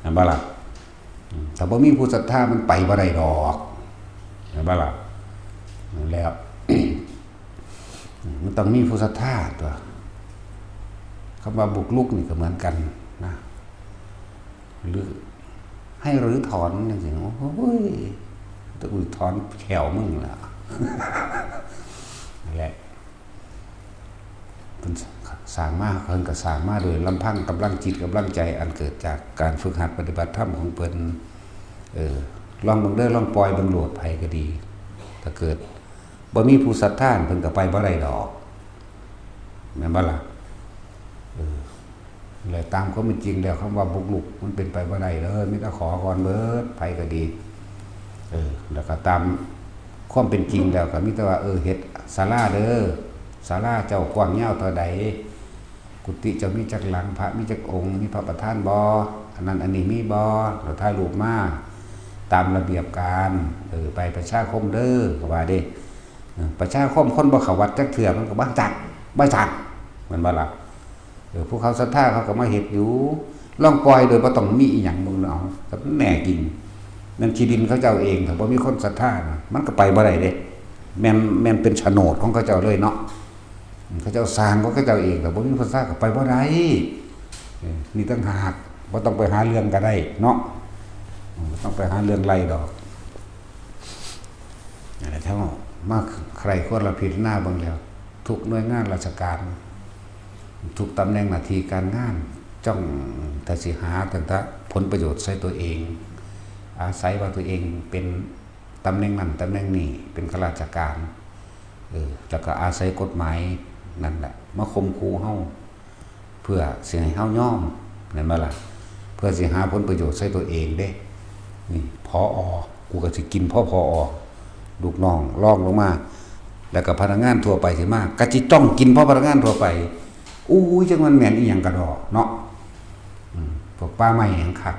แม่นบ่ล่ะ? อืม ถ้าบ่มีผู้ศรัทธามันไปบ่ได้ดอก แม่นบ่ล่ะ? นั่นแหละ มันต้องมีผู้ศรัทธาตั๊ว คำว่าบุกรุกนี่ก็เหมือนกันนะ หรือให้รื้อถอนจั่งซี้ โอ้ย แต่กูถอนแข้วมึงล่ะ นั่นแหละ เพิ่นสร้างมา เพิ่นก็สร้างมาโดยลำพังกำลังจิตกำลังใจอันเกิดจากการฝึกหัดปฏิบัติธรรมของเพิ่น เออ ลองเบิ่งเด้อ ลองปล่อยเบิ่งโลด ไผก็ดี ถ้าเกิดบ่มีผู้ศรัทธา เพิ่นก็ไปบ่ได้ดอก แม่นบ่ล่ะ? เออ และตามความเป็นจริงแล้ว คำว่าบุกรุกมันเป็นไปบ่ได้เลย มีแต่ขอก่อนเบิด ไผก็ดี เออ แล้วก็ตามความเป็นจริงแล้วก็มีแต่ว่า เออ เฮ็ดศาลาเด้อ ศาลาเจ้ากว้างยาวเท่าใด กุฏิเจ้ามีจักหลัง พระมีจักองค์ มีพระประธานบ่ อันนั้นอันนี้มีบ่ แล้วถ่ายรูปมา ตามระเบียบการ เออ ไปประชาคมเด้อ ก็ว่าเด้ เออ ประชาคมคนบ่เข้าวัดจักเทื่อ มันก็บ่จัก บ่จัก แม่นบ่ล่ะ? เออ ผู้เขาศรัทธาเขาก็มาเฮ็ดอยู่ ลองปล่อยโดยบ่ต้องมีอีหยัง เบิ่งเอา ก็แน่จริง นั่นที่ดินเขาเจ้าเอง ถ้าบ่มีคนศรัทธานะ มันก็ไปบ่ได้เด้ แม่น แม่นเป็นโฉนดของเขาเจ้าเลยเนาะ เขาเจ้าสร้างของเขาเจ้าเอง ถ้าบ่มีคนศรัทธาก็ไปบ่ได้ เออ นี่ต่างหาก บ่ต้องไปหาเรื่องก็ได้เนาะ อืม บ่ต้องไปหาเรื่องไล่ดอก นั่นแหละ ถ้ามาใคร่ครวญและพิจารณาเบิ่งแล้ว ทุกหน่วยงานราชการ ทุกตำแหน่งหน้าที่การงาน จ้องแต่สิหาตั้งแต่ผลประโยชน์ใส่ตัวเอง อาศัยว่าตัวเองเป็นตำแหน่งนั้นตำแหน่งนี้ เป็นข้าราชการ เออ แล้วก็อาศัยกฎหมายนั่นแหละ มาข่มขู่เฮา เพื่อสิให้เฮายอม แม่นบ่ล่ะ? เพื่อสิหาผลประโยชน์ใส่ตัวเองเด้ นี่ ผอ. กูก็สิกินเพราะ ผอ. ลูกน้องรองลงมา แล้วก็พนักงานทั่วไปสิมา ก็สิจ้องกินเพราะพนักงานทั่วไป อู้ย จักมันแม่นอีหยังกะดอกเนาะ อืม พวกป่าไม้แห่งคัก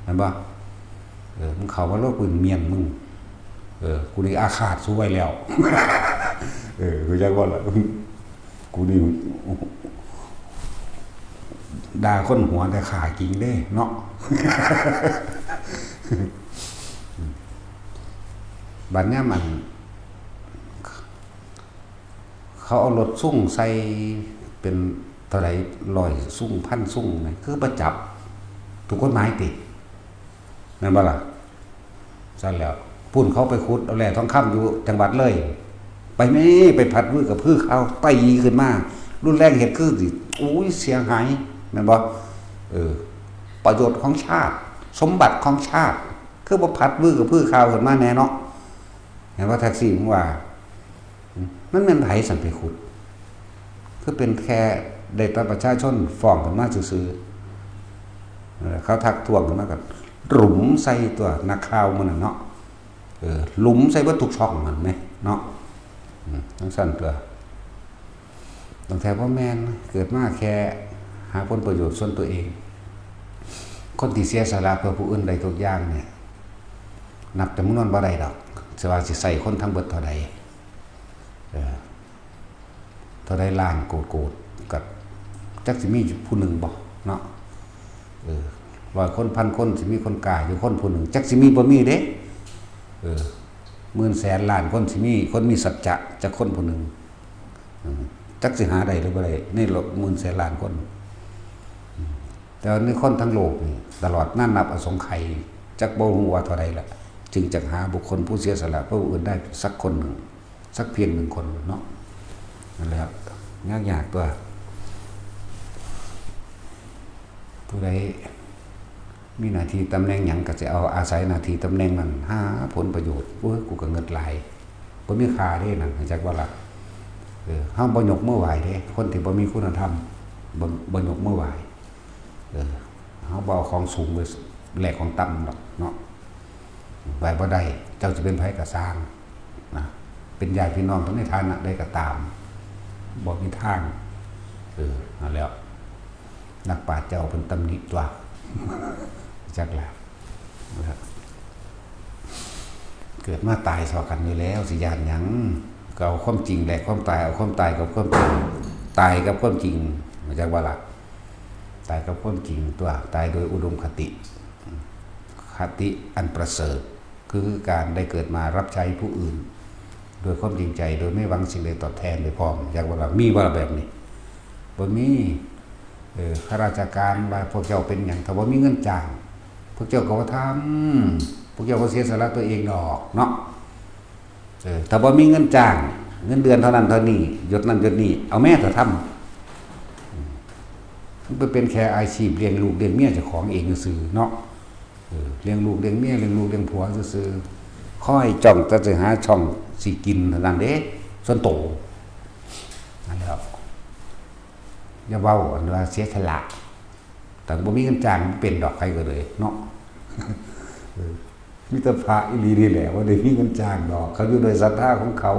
แม่นบ่? เออ มึงเข้ามาโลด กูเมียนมึง เออ กูนี่อาฆาตสู้ไว้แล้ว เออ กูจักว่าล่ะ กูนี่ด่าคนหัวแต่ขากิ่งเด้เนาะ บัดยามอัน เขาเอารถซุ่งใส่เป็นเท่าไหร่ ร้อยซุ่ง พันซุ่งนี่ คือบ่จับ ถูกกฎหมายติ แม่นบ่ล่ะ ซั่นแหล้ว พุ้นเขาไปขุดเอาแร่ทองคำอยู่จังหวัดเลย ไปแม่ ไปพัดวืดกระพือเขา ตีขึ้นมา รุนแรง เฮ็ดคือสิ โอ้ย เสียหาย แม่นบ่ เออ ประโยชน์ของชาติ สมบัติของชาติ คือบ่พัดวืดกระพือเขาขึ้นมาแน่เนาะ เห็นว่าแท็กซี่มึงว่า มันแม่นไผสั่นไปขุด คือเป็นแค่ได้แต่ประชาชนฟ้องกันมาซื่อๆ เออ เขาทักท้วงกันมาก็หลุมใส่ตัวนักข่าวมื้อนั้นเนาะ เออ หลุมใส่เบิดทุกช่องนั่นแหมเนาะ อืม จั่งซั่นตัว ตั้งแต่บ่แม่น เกิดมาแค่หาผลประโยชน์ส่วนตัวเอง คนที่เสียสละเพื่อผู้อื่นได้ทุกอย่างเนี่ย นับจำนวนบ่ได้ดอก สิว่าสิใส่คนทั้งเบิดเท่าใด เออ เท่าใดล้านโกดโกด ก็จักสิมีผู้หนึ่งบ่เนาะ เออ ร้อยคน พันคน สิมีคนกล้าอยู่คนผู้หนึ่ง จักสิมีบ่มีเด้ เออ หมื่นแสนล้านคน สิมีคนมีสัจจะจักคนผู้หนึ่ง อืม จักสิหาได้หรือบ่ได้ ในโลกหมื่นแสนล้านคน อืม แต่ว่าในคนทั้งโลกนี่ ตลอดนานนับอสงไขย จักบ่ฮู้ว่าเท่าใดละ จึงจักหาบุคคลผู้เสียสละเพื่อผู้อื่นได้สักคนหนึ่ง สักเพียงหนึ่งคนเนาะ นั่นแหละครับ ยากๆ ตัว ผู้ใดมีหน้าที่ตำแหน่งหยังก็สิเอาอาศัยหน้าที่ตำแหน่งนั้นหาผลประโยชน์ โอ้ย กูก็เงิดหลาย บ่มีค่าเด้นั่น รู้จักบ่ล่ะ เออ เฮาบ่ยกมือไหว้เด้ คนที่บ่มีคุณธรรม บ่ บ่ยกมือไหว้ เออ เฮาบ่เอาของสูงไปแลกของต่ำดอกเนาะ ไหว้บ่ได้ เจ้าสิเป็นไผก็ซ่างนะ เป็นญาติพี่น้องกันในฐานะใดก็ตาม บ่มีทาง เออ นั่นแหล้ว นักปราชญ์เจ้าเพิ่นตำหนิตัว จักแหละ เกิดมาตายซอกันอยู่แล้ว สิย้านหยัง ก็เอาความจริงแลกความตาย เอาความตายกับความจริง ตายกับความจริง รู้จักบ่ล่ะ ตายกับความจริงตัว ตายโดยอุดมคติ คติอันประเสริฐ คือการได้เกิดมารับใช้ผู้อื่น โดยความจริงใจ โดยไม่หวังสิ่งใดตอบแทนโดยพร้อม รู้จักบ่ล่ะ มีบ่ล่ะแบบนี้ บ่มี เออ ข้าราชการว่าพวกเจ้าเป็นหยัง ถ้าบ่มีเงินจ้าง พวกเจ้าก็บ่ทำ พวกเจ้าก็เสียสละตัวเองดอกเนาะ เออ ถ้าบ่มีเงินจ้าง เงินเดือนเท่านั้นเท่านี้ ยศนั้นยศนี้ เอาแม่เถาะทำ อืม มันไปเป็นแค่อาชีพเลี้ยงลูกเลี้ยงเมียเจ้าของเองซื่อๆ เนาะ เออ เลี้ยงลูกเลี้ยงเมีย เลี้ยงลูกเลี้ยงผัวซื่อๆ คอยจ้องแต่สิหาช่องสิกินเท่านั้นเด้ ส่วนโต นั่นแหละ อย่าเว้าอันว่าเสียสละ แต่บ่มีเงินจ้างบ่เป็นดอก ไผก็เลยเนาะ เออ มีแต่พระอีหลีนี่แหละ บ่ได้มีเงินจ้างดอก เขาอยู่โดยศรัทธาของเขา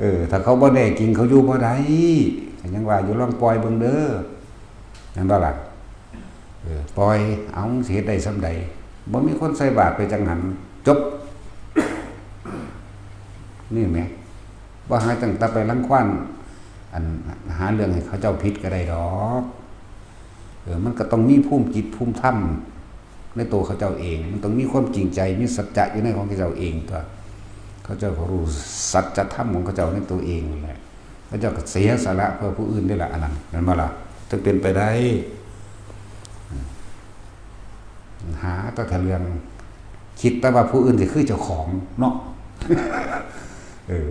เออ ถ้าเขาบ่แน่จริง เขาอยู่บ่ได้ ก็ยังว่าอยู่ ลองปล่อยเบิ่งเด้อ แม่นบ่ล่ะ เออ ปล่อย เอา สิเฮ็ดได้ส่ำใด บ่มีคนใส่บาตรไปจังหัน จบ นี่แหม บ่หาตั้งแต่ไปรังควาน อัน หาเรื่องให้เขาเจ้าผิดก็ได้ดอก เออ มันก็ต้องมีภูมิจิตภูมิธรรมในตัวเขาเจ้าเอง มันต้องมีความจริงใจ มีสัจจะอยู่ในของเขาเจ้าเองตัว เขาเจ้าก็รู้สัจธรรมของเขาเจ้าในตัวเองนั่นแหละ เขาเจ้าก็เสียสละเพื่อผู้อื่นนี่แหละ อันนั้น แม่นบ่ล่ะ จึงเป็นไปได้ อืม หาแต่เรื่อง คิดแต่ว่าผู้อื่นสิคือเจ้าของเนาะ เออ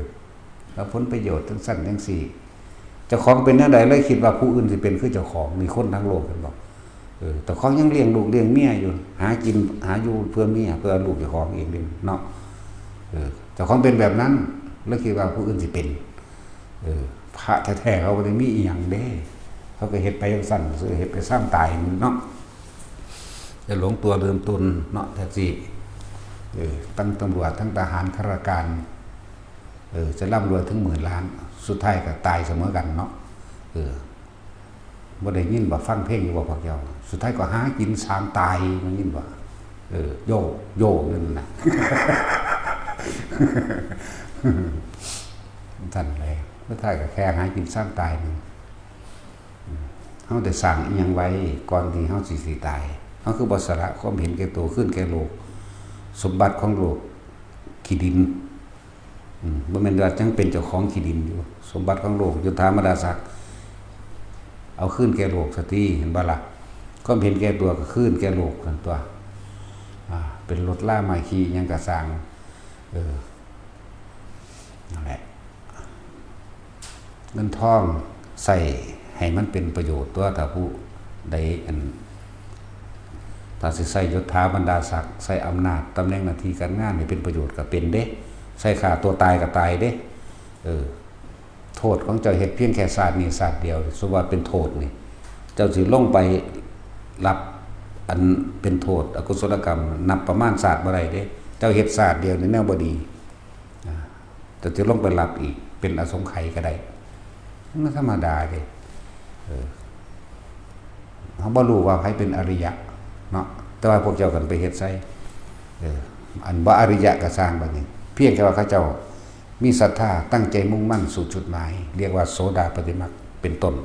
แล้วผลประโยชน์จังซั่นจังซี่ เจ้าของเป็นแนวใดเลยคิดว่าผู้อื่นสิเป็นคือเจ้าของ นี่คนทั้งโลกเพิ่นบอก เออ เจ้าของยังเลี้ยงลูกเลี้ยงเมียอยู่ หากินหาอยู่เพื่อเมีย เพื่อลูกเจ้าของเองนี่เนาะ เออ เจ้าของเป็นแบบนั้น แล้วคิดว่าผู้อื่นสิเป็น เออ พระแท้ๆ เขาบ่ได้มีอีหยังเด้ เขาก็เฮ็ดไปจังซั่นซื่อ เฮ็ดไปซ่ามตายเนาะ จะหลงตัวลืมตนเนาะ แท็กซี่ เออ ทั้งตำรวจ ทั้งทหาร ข้าราชการ เออ จะร่ำรวยถึงหมื่นล้าน สุดท้ายก็ตายเสมอกันเนาะ เออ บ่ได้ยินบ่ฟังเพลงอยู่บ่พวกเจ้า สุดท้ายก็หากินซ่ามตาย ได้ยินบ่ เออ โย โย นั่นน่ะ ซั่นแหละ สุดท้ายก็แค่หากินซ่ามตายนั่น เฮาได้สร้างอิหยังไว้ก่อนที่เฮาสิสิตาย เฮาคือบ่สละความเห็นแก่ตัวคืนแก่โลก สมบัติของโลก ขี้ดิน อื อืม บ่แม่นว่าจั่งเป็นเจ้าของขี้ดินอยู่ สมบัติของโลก ยศถาบรรดาศักดิ์ เอาคืนแก่โลกซะติ เห็นบ่ล่ะ ความเห็นแก่ตัวก็คืนแก่โลกนั่นตั๊ว อ่า เป็นรถลามาขี่หยังก็ซ่าง เออ นั่นแหละ เงินทองใช้ให้มันเป็นประโยชน์ตั๊ว ถ้าผู้ใดอัน ถ้าสิใช้ยศถาบรรดาศักดิ์ ใช้อำนาจ ตำแหน่งหน้าที่การงานให้เป็นประโยชน์ก็เป็นเด้ ใช้ฆ่าตัวตายก็ตายเด้ เออ โทษของเจ้าเฮ็ดเพียงแค่ชาตินี้ชาติเดียว สมมุติว่าเป็นโทษนี่ เจ้าสิลงไปรับอันเป็นโทษ อกุศลกรรม นับประมาณชาติบ่ได้เด้ เจ้าเฮ็ดชาติเดียวนี่แนวบ่ดี อ่า แต่จะลงไปรับอีก เป็นอสงไขยก็ได้ มันธรรมดาเด้ เออ เฮาบ่รู้ว่าไผเป็นอริยะเนาะ แต่ว่าพวกเจ้ากันไปเฮ็ดใส่ เออ อันบ่อริยะก็ซ่างบัดนี้ เพียงแค่ว่าเขาเจ้ามีศรัทธาตั้งใจมุ่งมั่นสู่จุดหมาย เรียกว่าโสดาปัตติมรรคเป็นต้น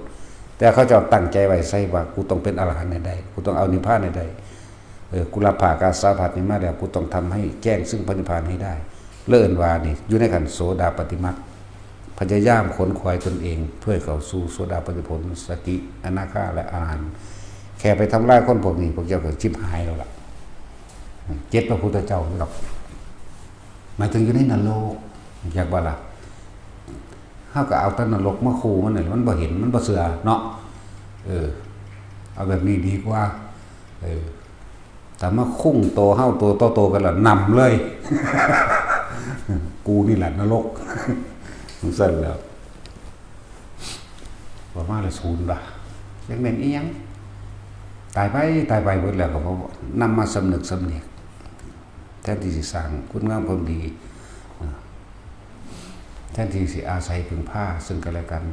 แต่เขาเจ้าตั้งใจไว้ใส่ว่า กูต้องเป็นอรหันต์ให้ได้ กูต้องเอานิพพานให้ได้ เออ กูรับผ้ากาสาวพัสตร์นี้มาแล้ว กูต้องทำให้แจ้งซึ่งพระนิพพานให้ได้ เลิศว่านี่ อยู่ในขั้นโสดาปัตติมรรค พยายามขนขวายตนเอง เพื่อเข้าสู่โสดาปัตติผล สกิ อนาคา และอรหันต์ แค่ไปทำลายคนพวกนี้ พวกเจ้าก็ชิบหายแล้วล่ะ เจ็ดพระพุทธเจ้าอยู่ดอก หมายถึงอยู่ในนรก อยากบ่ล่ะ เฮาก็เอาแต่นรกมาคู่มันนี่แหละ มันบ่เห็น มันบ่เชื่อเนาะ เออ เอาแบบนี้ดีกว่า เออ แต่มาคุ้งโตเฮาโตต่อโตกันละนำเลย กูนี่แหละนรก จั่งซั่นแหล้ว ประมาณละศูนย์บาท ยังแม่นอีหยัง ตายไป ตายไปเบิดแล้วก็บ่นำมาสำนึกสำเนียก แทนที่สิสร้างคุณงามความดี แทนที่สิอาศัยพึ่งพาซึ่งกันและกัน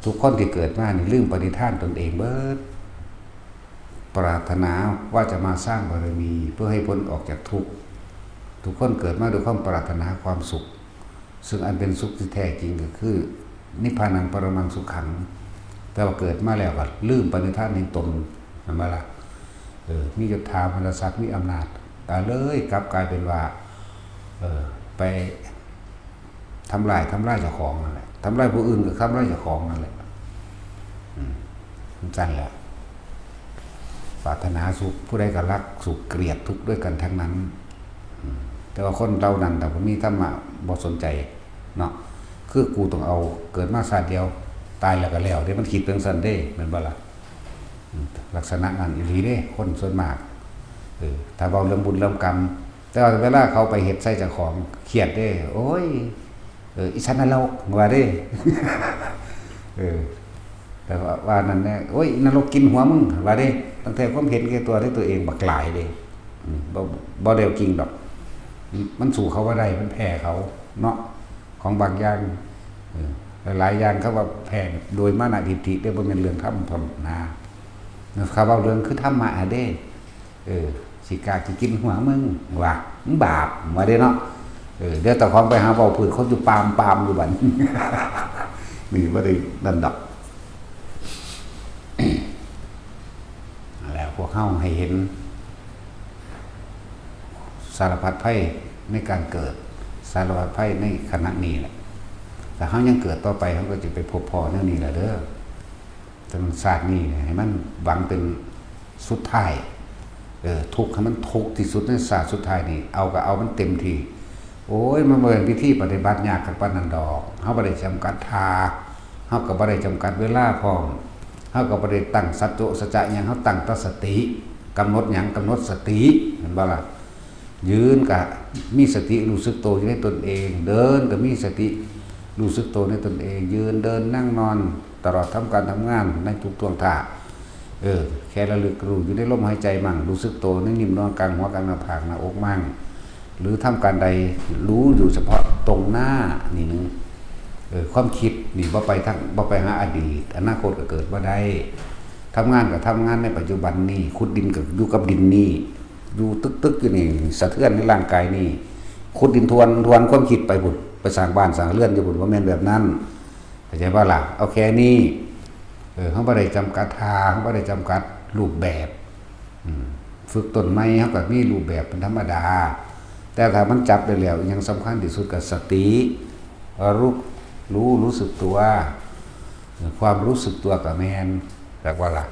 ทุกคนที่เกิดมานี่ลืมปณิธานตนเองเบิด ปรารถนาว่าจะมาสร้างบารมีเพื่อให้พ้นออกจากทุกข์ ทุกคนเกิดมาด้วยความปรารถนาความสุข ซึ่งอันเป็นสุขที่แท้จริงก็คือ นิพพานังปรมังสุขัง แต่ว่าเกิดมาแล้วก็ลืมปณิธานแห่งตน เห็นบ่ล่ะ เออ มียศถาบรรดาศักดิ์ มีอำนาจ ก็เลยกลับกลายเป็นว่า เออ ไปทำลาย ทำลายเจ้าของนั่นแหละ ทำลายผู้อื่นก็ทำลายเจ้าของนั่นแหละ อืม จั่งซั่นแหละ ปรารถนาสุข ผู้ใดก็รักสุข เกลียดทุกข์ด้วยกันทั้งนั้น อืม แต่ว่าคนเหล่านั้นถ้าบ่มีธรรมะ บ่สนใจเนาะ คือกูต้องเอาเกิดมาชาติเดียว ตายแล้วก็แล้วเด้ มันคิดจั่งซั่นเด้ แม่นบ่ล่ะ อืม ลักษณะนั้นอีหลีเด้ คนส่วนมาก เออ ถ้าเว้าเรื่องบุญเรื่องกรรม แต่ว่าเวลาเขาไปเฮ็ดใส่เจ้าของ เครียดเด้ โอ้ย เออ อีสัตว์นรก ว่าเด้ เออ แต่ว่า ว่านั่นแหละ โอ้ย นรกกินหัวมึง ว่าเด้ ตั้งแต่ความเห็นแก่ตัวที่ตัวเองบักหลายเด้ อืม บ่ บ่ได้เอาจริงดอก มันสู้เขาบ่ได้ มันแพ้เขา เนาะ ของบางอย่าง เออ หลายๆอย่างเขาว่าแพ้โดยมานะทิฏฐิเด้ บ่แม่นเรื่องธรรมธรรมนา เขาเว้าเรื่องคือธรรมะเด้ เออ สิกล้าสิกินหัวมึง ว่า มึงบาป ว่าเด้เนาะ เออ เดี๋ยวเจ้าของไปหาเว้าพื้นคนอยู่ปามปามอยู่บัด นี่บ่ได้นั่นดอก แล้วพวกเฮาให้เห็น สารพัดภัยในการเกิด สารพัดภัยในขณะนี้แหละ ถ้าเฮายังเกิดต่อไป เฮาก็จะไปพบพ้อแนวนี้แหละเด้อ แต่มันชาตินี้ให้มันหวังเป็นสุดท้าย เออ ทุกข์ให้มันทุกข์ที่สุดในชาติสุดท้ายนี่ เอาก็เอามันเต็มที่ โอ้ย มันบ่เป็นวิธีปฏิบัติยากคักปานนั้นดอก เฮาบ่ได้จำกัดท่า เฮาก็บ่ได้จำกัดเวลาพร้อม เฮาก็บ่ได้ตั้งสัจโจะสัจจะหยัง เฮาตั้งแต่สติ กำหนดหยัง กำหนดสติ เห็นบ่ล่ะ ยืนก็มีสติรู้สึกโตอยู่ในตนเอง เดินก็มีสติรู้สึกโตในตนเอง ยืนเดินนั่งนอน ตลอดทำการทำงานในทุกท่วงท่า เออ แค่ระลึกรู้อยู่ในลมหายใจมั่ง รู้สึกโตในนิ่มนอนกลางหัวกลางหน้าผากหน้าอกมั่ง หรือทำการใดรู้อยู่เฉพาะตรงหน้านี่หนึ่ง เออ ความคิดนี่บ่ไปทาง บ่ไปหาอดีต อนาคตก็เกิดบ่ได้ ทำงานก็ทำงานในปัจจุบันนี่ ขุดดินก็อยู่กับดินนี่ อยู่ตึกๆอยู่นี่ สะเทือนในร่างกายนี่ ขุดดินทวน ทวนความคิดไปพุ้น ไปสร้างบ้านสร้างเรือนอยู่พุ้น บ่แม่นแบบนั้น เข้าใจบ่ล่ะ เอาแค่นี้ เออ เฮาบ่ได้จำกัดท่า เฮาบ่ได้จำกัดรูปแบบ อืม ฝึกต้นไม้ เฮาก็มีรูปแบบเป็นธรรมดา แต่ถ้ามันจับได้แล้ว อิหยังสำคัญที่สุดก็สติ รู้ รู้ รู้สึกตัว ความรู้สึกตัวก็แม่น จักว่าล่ะ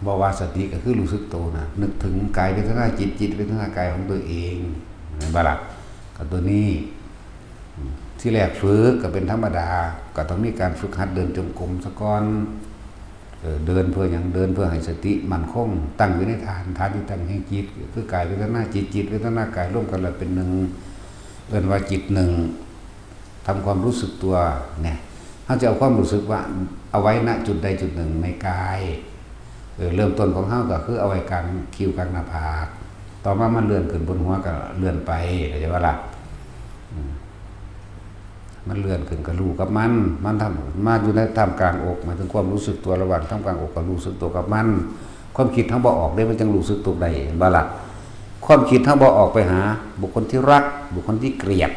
บ่ว่าสติก็คือรู้สึกตัวนะ นึกถึงกายเวทนาจิต จิตเวทนากายของตัวเอง แม่นบ่ล่ะ ก็ตัวนี้ ที่แรกฝึกก็เป็นธรรมดา ก็ต้องมีการฝึกหัดเดินจงกรมซะก่อน เออ เดินเพื่อหยัง เดินเพื่อให้สติมั่นคง ตั้งอยู่ในฐาน ฐานที่ตั้งแห่งจิต คือกายเวทนาจิต จิตเวทนากายรวมกันแล้วเป็นหนึ่ง เอิ้นว่าจิตหนึ่ง ทำความรู้สึกตัวเนี่ย เฮาจะเอาความรู้สึกว่า เอาไว้ณจุดใดจุดหนึ่งในกาย เออ เริ่มต้นของเฮาก็คือเอาไว้กลางคิ้วกลางหน้าผาก ต่อมามันเลื่อนขึ้นบนหัวก็เลื่อนไป เข้าใจบ่ล่ะ อืม มันเลื่อนขึ้นก็รู้กับมัน มันทำ มาอยู่ในท่ามกลางอก หมายถึงความรู้สึกตัวระหว่างท่ามกลางอกก็รู้สึกตัวกับมัน ความคิดเฮาบ่ออกเด้ มันจั่งรู้สึกตัวได้ เห็นบ่ล่ะ ความคิดเฮาบ่ออกไปหา บุคคลที่รัก บุคคลที่เกลียด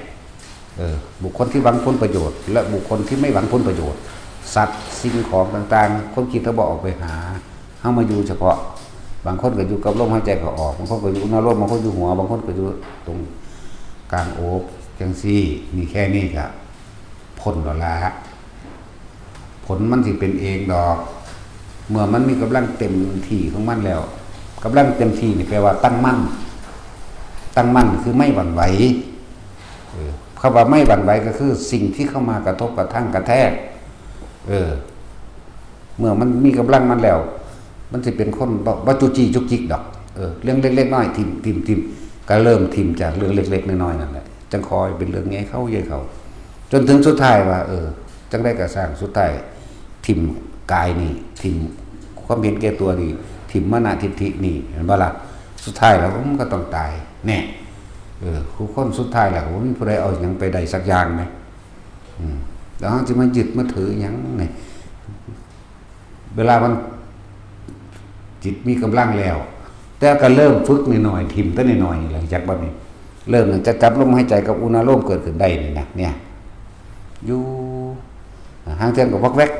เออ บุคคลที่หวังผลประโยชน์ และบุคคลที่ไม่หวังผลประโยชน์ สัตว์ สิ่งของต่างๆ ความคิดเฮาบ่ออกไปหา เฮามาอยู่เฉพาะ บางคนก็อยู่กับลมหายใจเข้าออก บางคนก็อยู่อุณาโลม บางคนอยู่หัว บางคนก็อยู่ตรงกลางอก จั่งซี้ นี่แค่นี้ก็พ้นแล้วล่ะ ผลมันสิเป็นเองดอก เมื่อมันมีกำลังเต็มที่ของมันแล้ว กำลังเต็มที่นี่แปลว่าตั้งมั่น ตั้งมั่นคือไม่หวั่นไหว เออ คำว่าไม่หวั่นไหวก็คือสิ่งที่เข้ามากระทบกระทั่งกระแทก เออ เมื่อมันมีกำลังมันแล้ว มันสิเป็นคนบ่ บ่จุกจี้จุกจิกดอก เออ เรื่องเล็กๆน้อยๆ ถิ่ม ถิ่ม ถิ่ม ก็เริ่มถิ่มจากเรื่องเล็กๆน้อยๆนั่นแหละ จั่งค่อยเป็นเรื่องใหญ่เข้าใหญ่เข้า จนถึงสุดท้ายว่า เออ จั่งใดก็ซ่าง สุดท้ายถิ่มกายนี่ ถิ่มความเห็นแก่ตัวนี่ ถิ่มมานะทิฏฐินี่ เห็นบ่ล่ะ สุดท้ายแล้วมันก็ต้องตาย แน่ เออ คู่คนสุดท้ายแล้ว บ่มีผู้ใดเอาหยังไปได้สักอย่างนะ อืม แล้วเฮาสิมายึดมาถือหยังนี่ เวลามันจิตมีกำลังแล้ว แต่ก็เริ่มฝึกน้อยๆ ถิ่มแต่น้อยๆ นี่แหละ จักบ่นี่ เริ่มตั้งแต่จับลมหายใจกับอุณาโลมเกิดขึ้นได้นี่นะ เนี่ย อยู่ ห่างเทื่อก็วอกแวก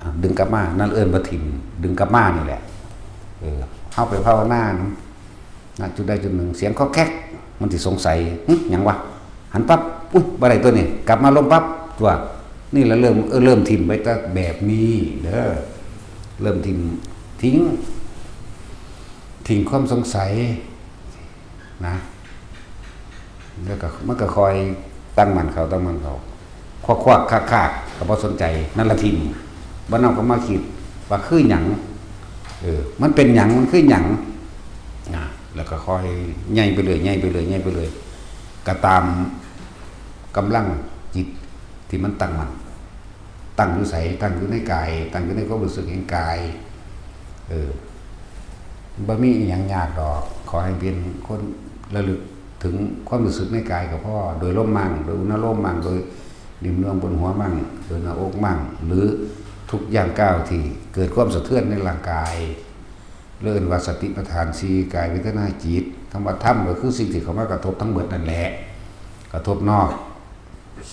อ่ะ ดึงกลับมา นั่นเอิ้นว่าถิ่ม ดึงกลับมานี่แหละ เออ เฮาไปภาวนานะ ณ จุดใดจุดหนึ่ง เสียงคอกแคก มันสิสงสัย หึ หยังวะ หันปั๊บ อุ๊ย บ่ได้ตัวนี้ กลับมาลมปั๊บ ตัว นี่ละเริ่ม เออ เริ่มถิ่มไปแต่แบบนี้เด้อ เริ่มถิ่ม ทิ้ง ทิ้งความสงสัย นะ แล้วก็ มันก็ค่อยตั้งมั่นเข้า ตั้งมั่นเข้า ควักๆ คากๆ ก็บ่สนใจ นั่นละถิ่ม บ่นำก็มาคิดว่าคือหยัง เออ มันเป็นหยัง มันคือหยัง นะ แล้วก็ค่อยใหญ่ไปเรื่อย ใหญ่ไปเรื่อย ใหญ่ไปเรื่อย ก็ตามกำลังจิตที่มันตั้งมั่น ตั้งอยู่ไส ตั้งอยู่ในกาย ตั้งอยู่ในความรู้สึกแห่งกาย เออ บ่มีอิหยังยากดอก ขอให้เป็นคนระลึกถึงความรู้สึกในกายก็พอ โดยลมมั่ง โดยอุณาโลมมั่ง โดยนิ่มนวลบนหัวมั่ง โดยหน้าอกมั่ง หรือทุกย่างก้าวที่เกิดความสะเทือนในร่างกาย เรียกว่าสติปัฏฐานสี่ กาย เวทนา จิต คำว่าธรรมก็คือสิ่งที่เข้ามากระทบทั้งหมดนั่นแหละ กระทบนอก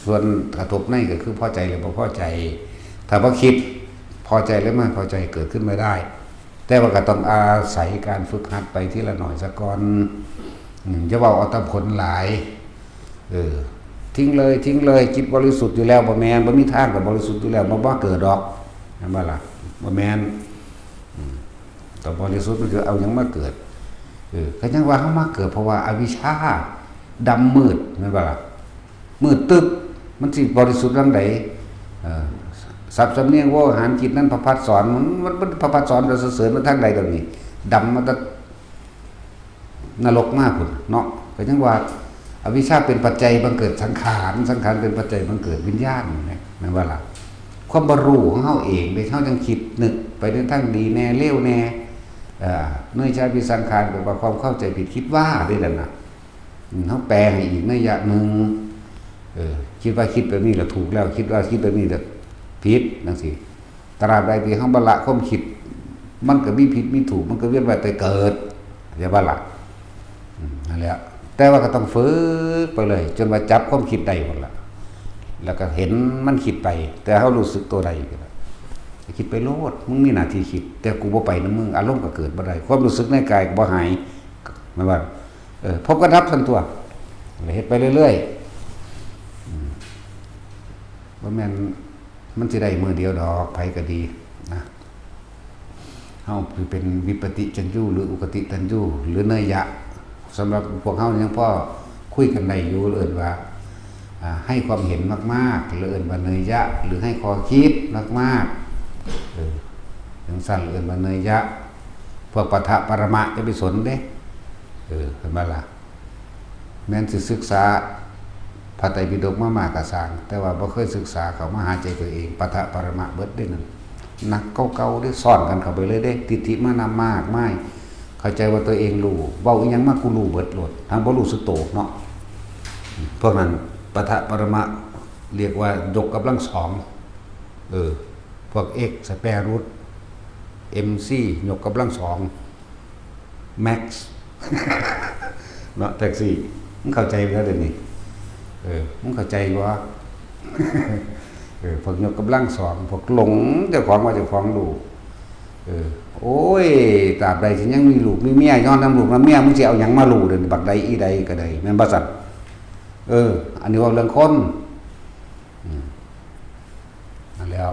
ส่วนกระทบในก็คือพอใจหรือบ่พอใจ ถ้าบ่คิด พอใจหรือไม่พอใจเกิดขึ้นไม่ได้ แต่ว่าก็ต้องอาศัยการฝึกหัดไปทีละหน่อยซะก่อน อืม อย่าเว้าเอาแต่ผลหลาย เออ ทิ้งเลย ทิ้งเลย จิตบริสุทธิ์อยู่แล้ว บ่แม่น บ่มีทางก็บริสุทธิ์อยู่แล้ว บ่ บ่เกิดดอก แม่นบ่ล่ะ บ่แม่น อืม ก็บริสุทธิ์มันคือเอาหยังมาเกิด เออ ก็ยังว่าเฮามาเกิดเพราะว่าอวิชชาดำมืด แม่นบ่ล่ะ มืดตึ๊บ มันสิบริสุทธิ์จั่งใด เออ ศัพท์สำเนียงโวหารจิตนั้นพระพัดสอน มัน มัน มันพระพัดสอนสรรเสริญมาทางใดตรงนี้ ดำมาแต่นรกมาพุ้นเนาะ ก็ยังว่าอวิชชาเป็นปัจจัยบังเกิดสังขาร สังขารเป็นปัจจัยบังเกิดวิญญาณ แม่นบ่ล่ะ ความบ่รู้ของเฮาเองเด้ เฮาจั่งคิดนึกไปในทางดีแน่ เลวแน่ เอ่อ เนยชาพิสังขาร แปลว่าความเข้าใจผิด คิดว่าเด้นั่นน่ะ อืม เฮาแปลให้อีกนัยยะหนึ่ง เออ คิดว่าคิดแบบนี้แหละถูกแล้ว คิดว่าคิดแบบนี้แหละผิด จั่งซี้ ตราบใดที่เฮาบ่ละความคิด มันก็มีผิดมีถูก มันก็เวียนว่ายตายเกิด เข้าใจบ่ล่ะ อืม นั่นแหละ แต่ว่าก็ต้องฝึกไปเลย จนว่าจับความคิดได้หมดละ แล้วก็เห็นมันคิดไป แต่เฮารู้สึกตัวได้อยู่แล้ว คิดไปโลด มึงมีหน้าที่คิด แต่กูบ่ไปนำมึง อารมณ์ก็เกิดบ่ได้ ความรู้สึกในกายก็บ่หาย แม่นบ่ เออ พบกันรับทันตัว เฮ็ดไปเรื่อยๆ อืม บ่แม่นมันสิได้มื้อเดียวดอก ไผก็ดีนะ เฮาสิเป็นวิปติจัญญู หรืออุคติตัญญู หรือเนยยะ สำหรับพวกเฮายังพอคุยกันได้อยู่ เอิ้นว่า อ่า ให้ความเห็นมากๆ หรือเอิ้นว่าเนยยะ หรือให้ข้อคิดมากๆ เออ จังซั่นเอิ้นว่าเนยยะ พวกปะทะปรมะอย่าไปสนเด้ เออ เห็นบ่ล่ะ แม่นสิศึกษาพระไตรปิฎกมามากกะซ่าง แต่ว่าบ่เคยศึกษาเข้ามาหาใจตัวเอง ปะทะปรมะเบิดเด้นั่น หนักกว่าเก่าเด้ ซ้อนกันเข้าไปเลยเด้ ทิฏฐิมานำมากมาย เข้าใจว่าตัวเองรู้ เว้าอีหยังมากูรู้เบิดโลด ทั้งบ่รู้สึกโตเนาะ พวกนั้นปะทะปรมะ เรียกว่ายกกำลังสอง เออ พวก x square root mc ยกกำลังสอง max เนาะ แท็กซี่ มึงเข้าใจบ่เดี๋ยวนี้ เออ มึงเข้าใจบ่ เออ พวกยกกำลังสอง พวกหลงเจ้าของว่าเจ้าของรู้ เออ โอ้ย ตราบใดที่ยังมีลูกมีเมีย ย้อนนำลูกนำเมีย มึงสิเอาหยังมารู้เดี๋ยวนี้ บักใดอีใดก็ได้ แม่นบ่ซั่น เออ อันนี้เว้าเรื่องคน อืม นั่นแหล้ว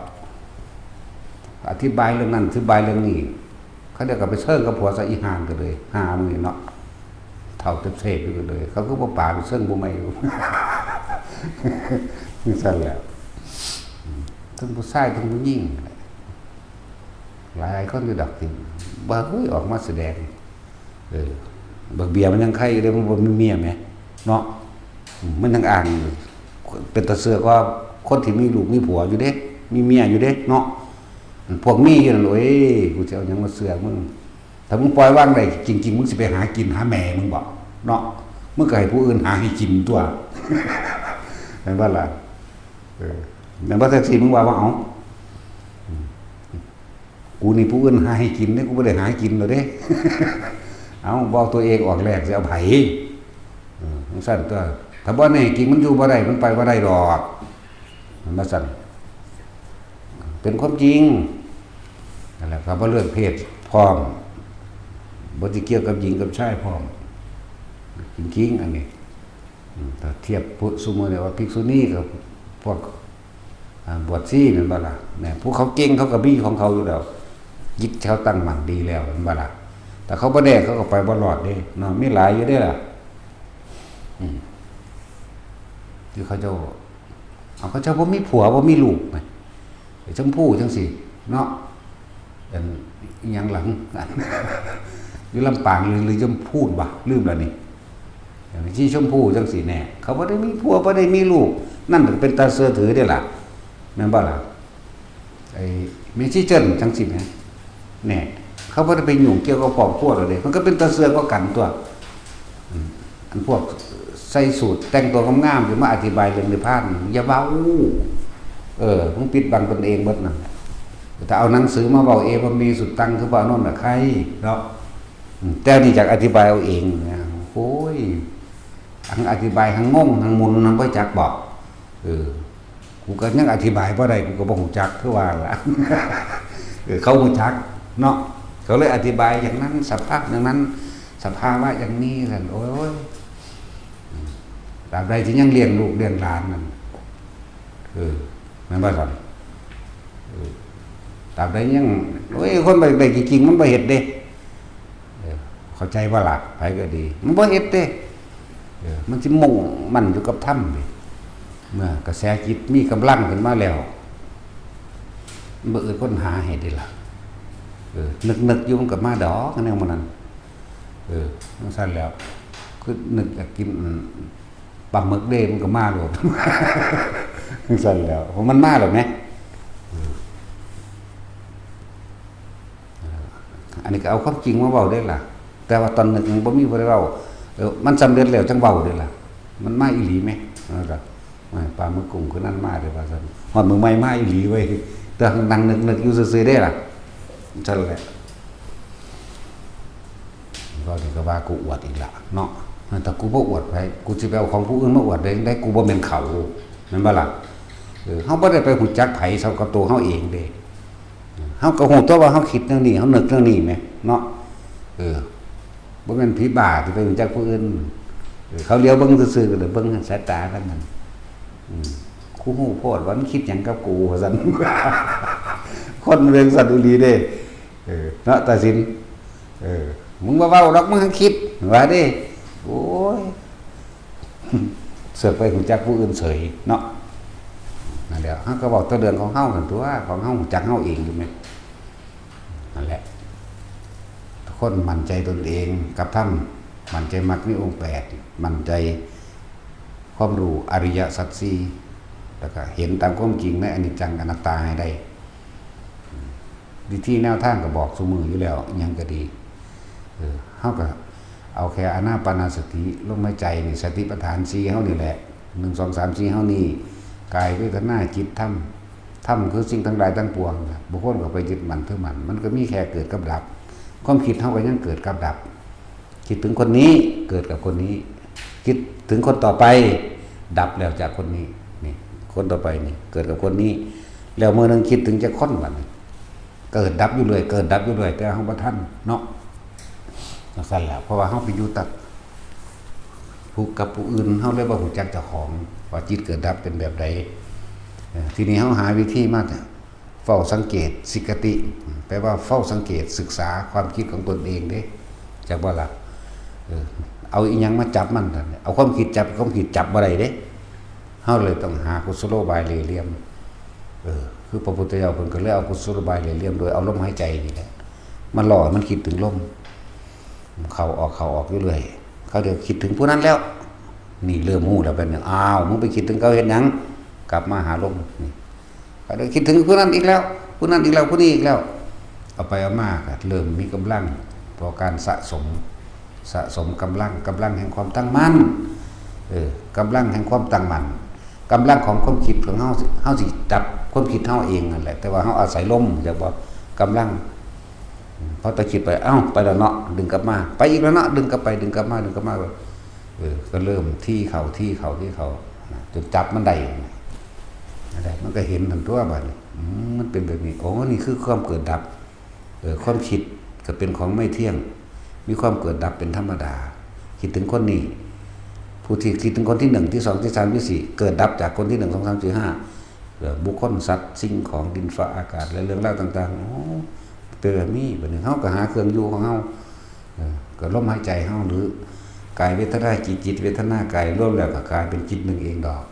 อธิบายเรื่องนั้น อธิบายเรื่องนี้ เขาเจ้าก็ไปเซิงกับผัวซะ อีห่าก็เลย หามื้อนี้เนาะ เฒ่าเต็บเสพอยู่ก็เลย เขาคือบ่ปาไปเซิงผู้ใหม่อยู่ จังซั่นแหละ อืม ทั้งผู้ชายทั้งผู้หญิง หลายคนอยู่ดอกที่ว่า เฮ้ย ออกมาแสดง เออ บักเบียมันยังไคอยู่เด้ มันบ่มีเมียแหม เนาะ อืม มันยังอ้าง เป็นตาเชื่อก็คนที่มีลูกมีผัวอยู่เด้ มีเมียอยู่เด้ เนาะ พวกมีอยู่นั่น โอ้ย กูสิเอาหยังมาเชื่อมึง ถ้ามึงปล่อยวางได้จริงๆ มึงสิไปหากินหาแม่มึงบ่ เนาะ มึงก็ให้ผู้อื่นหาให้กินตั๊ว แม่นบ่ล่ะ เออ แม่นบ่ แท็กซี่ มึงว่าบ่ เอ้า อืม กูนี่ผู้อื่นหาให้กินเด้ กูบ่ได้หากินดอกเด้ เอ้า บ่เอาตัวเองออกแลกสิเอาไผ เออ จังซั่นตั๊ว ถ้าบ่แน่จริงมันอยู่บ่ได้ มันไปบ่ได้ดอก มันว่าซั่น เป็นความจริง นั่นแหละครับ บ่เลือกเพศพร้อม บ่สิเกี่ยวกับหญิงกับชายพร้อม จริงๆ อันนี้ อืม ถ้าเทียบผู้ซุมื้อนี้ว่าภิกษุณีกับพวก อ่า บวชชีแม่นบ่ล่ะ แหม ผู้เขาเก่งเขาก็มีของเขาอยู่แล้ว จิตเขาตั้งมั่นดีแล้วแม่นบ่ล่ะ แต่เขาบ่แน่เขาก็ไปบ่รอดเด้เนาะ มีหลายอยู่เด้ล่ะ อืม ที่เขาเจ้า เอา เขาเจ้าบ่มีผัวบ่มีลูกไง ไอ้ชมพูจังซี่เนาะ อันอิหยังหลัง อยู่ลำปางหรือ หรือชมพูนวะ ลืมแล้วนี่ อย่างที่ชมพูจังซี่แน่ เขาบ่ได้มีผัวบ่ได้มีลูก นั่นเป็นตาเชื่อถือเด้ล่ะ แม่นบ่ล่ะ ไอ้แม่ชีเจิ้นจังซี่แหม แน่ เขาบ่ได้ไปยุ่งเกี่ยวกับครอบครัวดอกเด้ มันก็เป็นตาเชื่อก็กันตั๊ว อืม อันพวกใส่สูทแต่งตัวงามๆ สิมาอธิบายเรื่องนิพพาน อย่าเว้า เออ มึงปิดบังตนเองเบิดนั่น ถ้าเอาหนังสือมาเว้า เอวะเม สุตตัง คือพระอานนท์น่ะ ใครเนาะ อืม แต่นี่อยากอธิบายเอาเองนะ โอ้ย ทั้งอธิบายทั้งงงทั้งหมุนทั้งบ่จักบอก เออ กูก็ยังอธิบายบ่ได้ กูก็บ่ฮู้จักคือว่าล่ะ เออ เขาฮู้จักเนาะ เขาเลยอธิบายอย่างนั้น สภาพอย่างนั้น สภาวะอย่างนี้ซั่น โอ้ย ตราบใดที่ยังเลี้ยงลูกเลี้ยงหลานนั่น เออ แม่นบ่ซั่น เออ ตราบใดยัง โอ้ย คนบ่ได้จริงๆ มันบ่เฮ็ดเด้ เออ เข้าใจบ่ล่ะ ไผก็ดี มันบ่เฮ็ดเด้ เออ มันสิมุ่งมั่นอยู่กับธรรมเด้ เมื่อกระแสจิตมีกำลังขึ้นมาแล้ว มันบ่อึดค้นหาให้เด้ล่ะ เออ นึกๆ อยู่มันก็มาดอก แนวหมู่นั้น เออ จังซั่นแล้ว คือนึกอยากกิน อืม ปลาหมึกเด้ มันก็มาโลด จังซั่นแล้ว เพราะมันมาแล้วแหม เออ อันนี้ก็เอาความจริงมาเว้าเด้ล่ะ แต่ว่าตอนนึกมันบ่มีผู้ใดเว้า เออ มันสำเร็จแล้วจั่งเว้าเด้ล่ะ มันมาอีหลีแหม เออ ก็ ว่าปลาหมึกกุ้งคือนั่นมาเด้อว่าซั่น ฮอดมื้อใหม่มาอีหลีเว้ย แต่นั่งนึกๆ อยู่ซื่อๆ เด้ล่ะ ซั่นแหละ ก็นี่ก็ว่ากูอวดอีกละเนาะ ถ้ากูบ่อวดไผ กูสิไปเอาของผู้อื่นมาอวดได้จั่งใด กูบ่แม่นเขา แม่นบ่ล่ะ เออ เฮาบ่ได้ไปฮู้จักไผเท่ากับตัวเฮาเองเด้ เฮาก็ฮู้ตัวว่าเฮาคิดแนวนี้ เฮานึกแนวนี้แหมเนาะ เออ บ่แม่นผีบ้าที่ไปรู้จักผู้อื่น เออ เขาเหลียวเบิ่งซื่อๆ ก็เลยเบิ่งสายตากันนั่น อืม กูฮู้โพดว่ามันคิดหยังกับกู ว่าซั่น คนเรื่องสัตว์อีหลีเด้ เออ เนาะ ตาสิน เออ มึงบ่เว้าดอก มึงหั้นคิด ว่าเด้ โอ้ย เสิร์ฟไปรู้จักผู้อื่นเฉยเนาะ นั่นแหละ เฮาก็เว้าแต่เรื่องของเฮาหั่นตั๊ว ของเฮารู้จักเฮาเองอยู่แหม นั่นแหละ ทุกคนมั่นใจตนเอง กับธรรม มั่นใจมรรคมีองค์แปด มั่นใจความรู้อริยสัจสี่ แล้วก็เห็นตามความจริงในอนิจจังอนัตตาให้ได้ วิธีแนวทางก็บอกซุมื้ออยู่แล้ว อิหยังก็ดี เออ เฮาก็เอาแค่อานาปานสติ ลมหายใจนี่ สติปัฏฐานสี่เฮานี่แหละ หนึ่ง สอง สาม สี่ เฮานี่ กาย เวทนา จิต ธรรม ธรรมคือสิ่งทั้งหลายทั้งปวง บางคนก็ไปยึดมั่นถือมั่น มันก็มีแค่เกิดกับดับ ความคิดเฮาก็ยังเกิดกับดับ คิดถึงคนนี้เกิดกับคนนี้ คิดถึงคนต่อไป ดับแล้วจากคนนี้ นี่ คนต่อไปนี่ เกิดกับคนนี้ แล้วมื้อหนึ่งคิดถึงจักคนบัดนี้ เกิดดับอยู่เรื่อย เกิดดับอยู่เรื่อย แต่เฮาบ่ทันเนาะ จั่งซั้นแหละ เพราะว่าเฮาไปอยู่ตัด ผู้กับผู้อื่น เฮาเลยบ่รู้จักเจ้าของ ว่าจิตเกิดดับเป็นแบบใด เอ่อ ทีนี้เฮาหาวิธีมาเฝ้าสังเกต สิกขติ แปลว่าเฝ้าสังเกตศึกษาความคิดของตนเองเด้ จักบ่ล่ะ เออ เอาอิหยังมาจับมัน เอาความคิดจับ ความคิดจับบ่ได้เด้ เฮาเลยต้องหากุศโลบายเหล่ห์เหลี่ยม เออ คือพระพุทธเจ้าเพิ่นก็เลยเอากุศโลบายเหล่ห์เหลี่ยม โดยเอาลมหายใจนี่แหละ มาล่อให้มันคิดถึงลม เข้าออก เข้าออกอยู่เรื่อย เขาเดี๋ยวคิดถึงผู้นั้นแล้ว นี่เริ่มรู้แล้ว เป็นหยัง อ้าว มึงไปคิดถึงเขาเฮ็ดหยัง กลับมาหาลม นี่ เขาเดี๋ยวคิดถึงผู้นั้นอีกแล้ว ผู้นั้นอีกแล้ว ผู้นี้อีกแล้ว เอาไปเอามาก็เริ่มมีกำลัง เพราะการสะสม สะสมกำลัง กำลังแห่งความตั้งมั่น เออ กำลังแห่งความตั้งมั่น กำลังของความคิดของเฮาสิ เฮาสิจับความคิดเฮาเองนั่นแหละ แต่ว่าเฮาอาศัยลม จักบ่ กำลัง พอตะคิดไป เอ้า ไปแล้วเนาะ ดึงกลับมา ไปอีกแล้วเนาะ ดึงกลับไป ดึงกลับมา ดึงกลับมา เออ ก็เริ่มถี่เข้า ถี่เข้า ถี่เข้า จนจับมันได้ นั่นแหละ มันก็เห็นทันตัวบัดนี้ อืม มันเป็นแบบนี้ โอ้ นี่คือความเกิดดับ เออ ความคิดก็เป็นของไม่เที่ยง มีความเกิดดับเป็นธรรมดา คิดถึงคนนี้ ผู้ที่คิดถึงคนที่หนึ่ง ที่สอง ที่สาม ที่สี่ เกิดดับจากคนที่หนึ่ง สอง สาม สี่ ห้า เอ่อ บุคคล สัตว์ สิ่งของ ดิน ฟ้า อากาศ และเรื่องราวต่างๆ โอ้ เป็นแบบนี้ บัดนี้เฮาก็หาเครื่องอยู่ของเฮา เออ ก็ลมหายใจเฮา หรือกายเวทนาจิต จิตเวทนากาย รวมแล้วก็กลายเป็นจิตหนึ่งเองดอก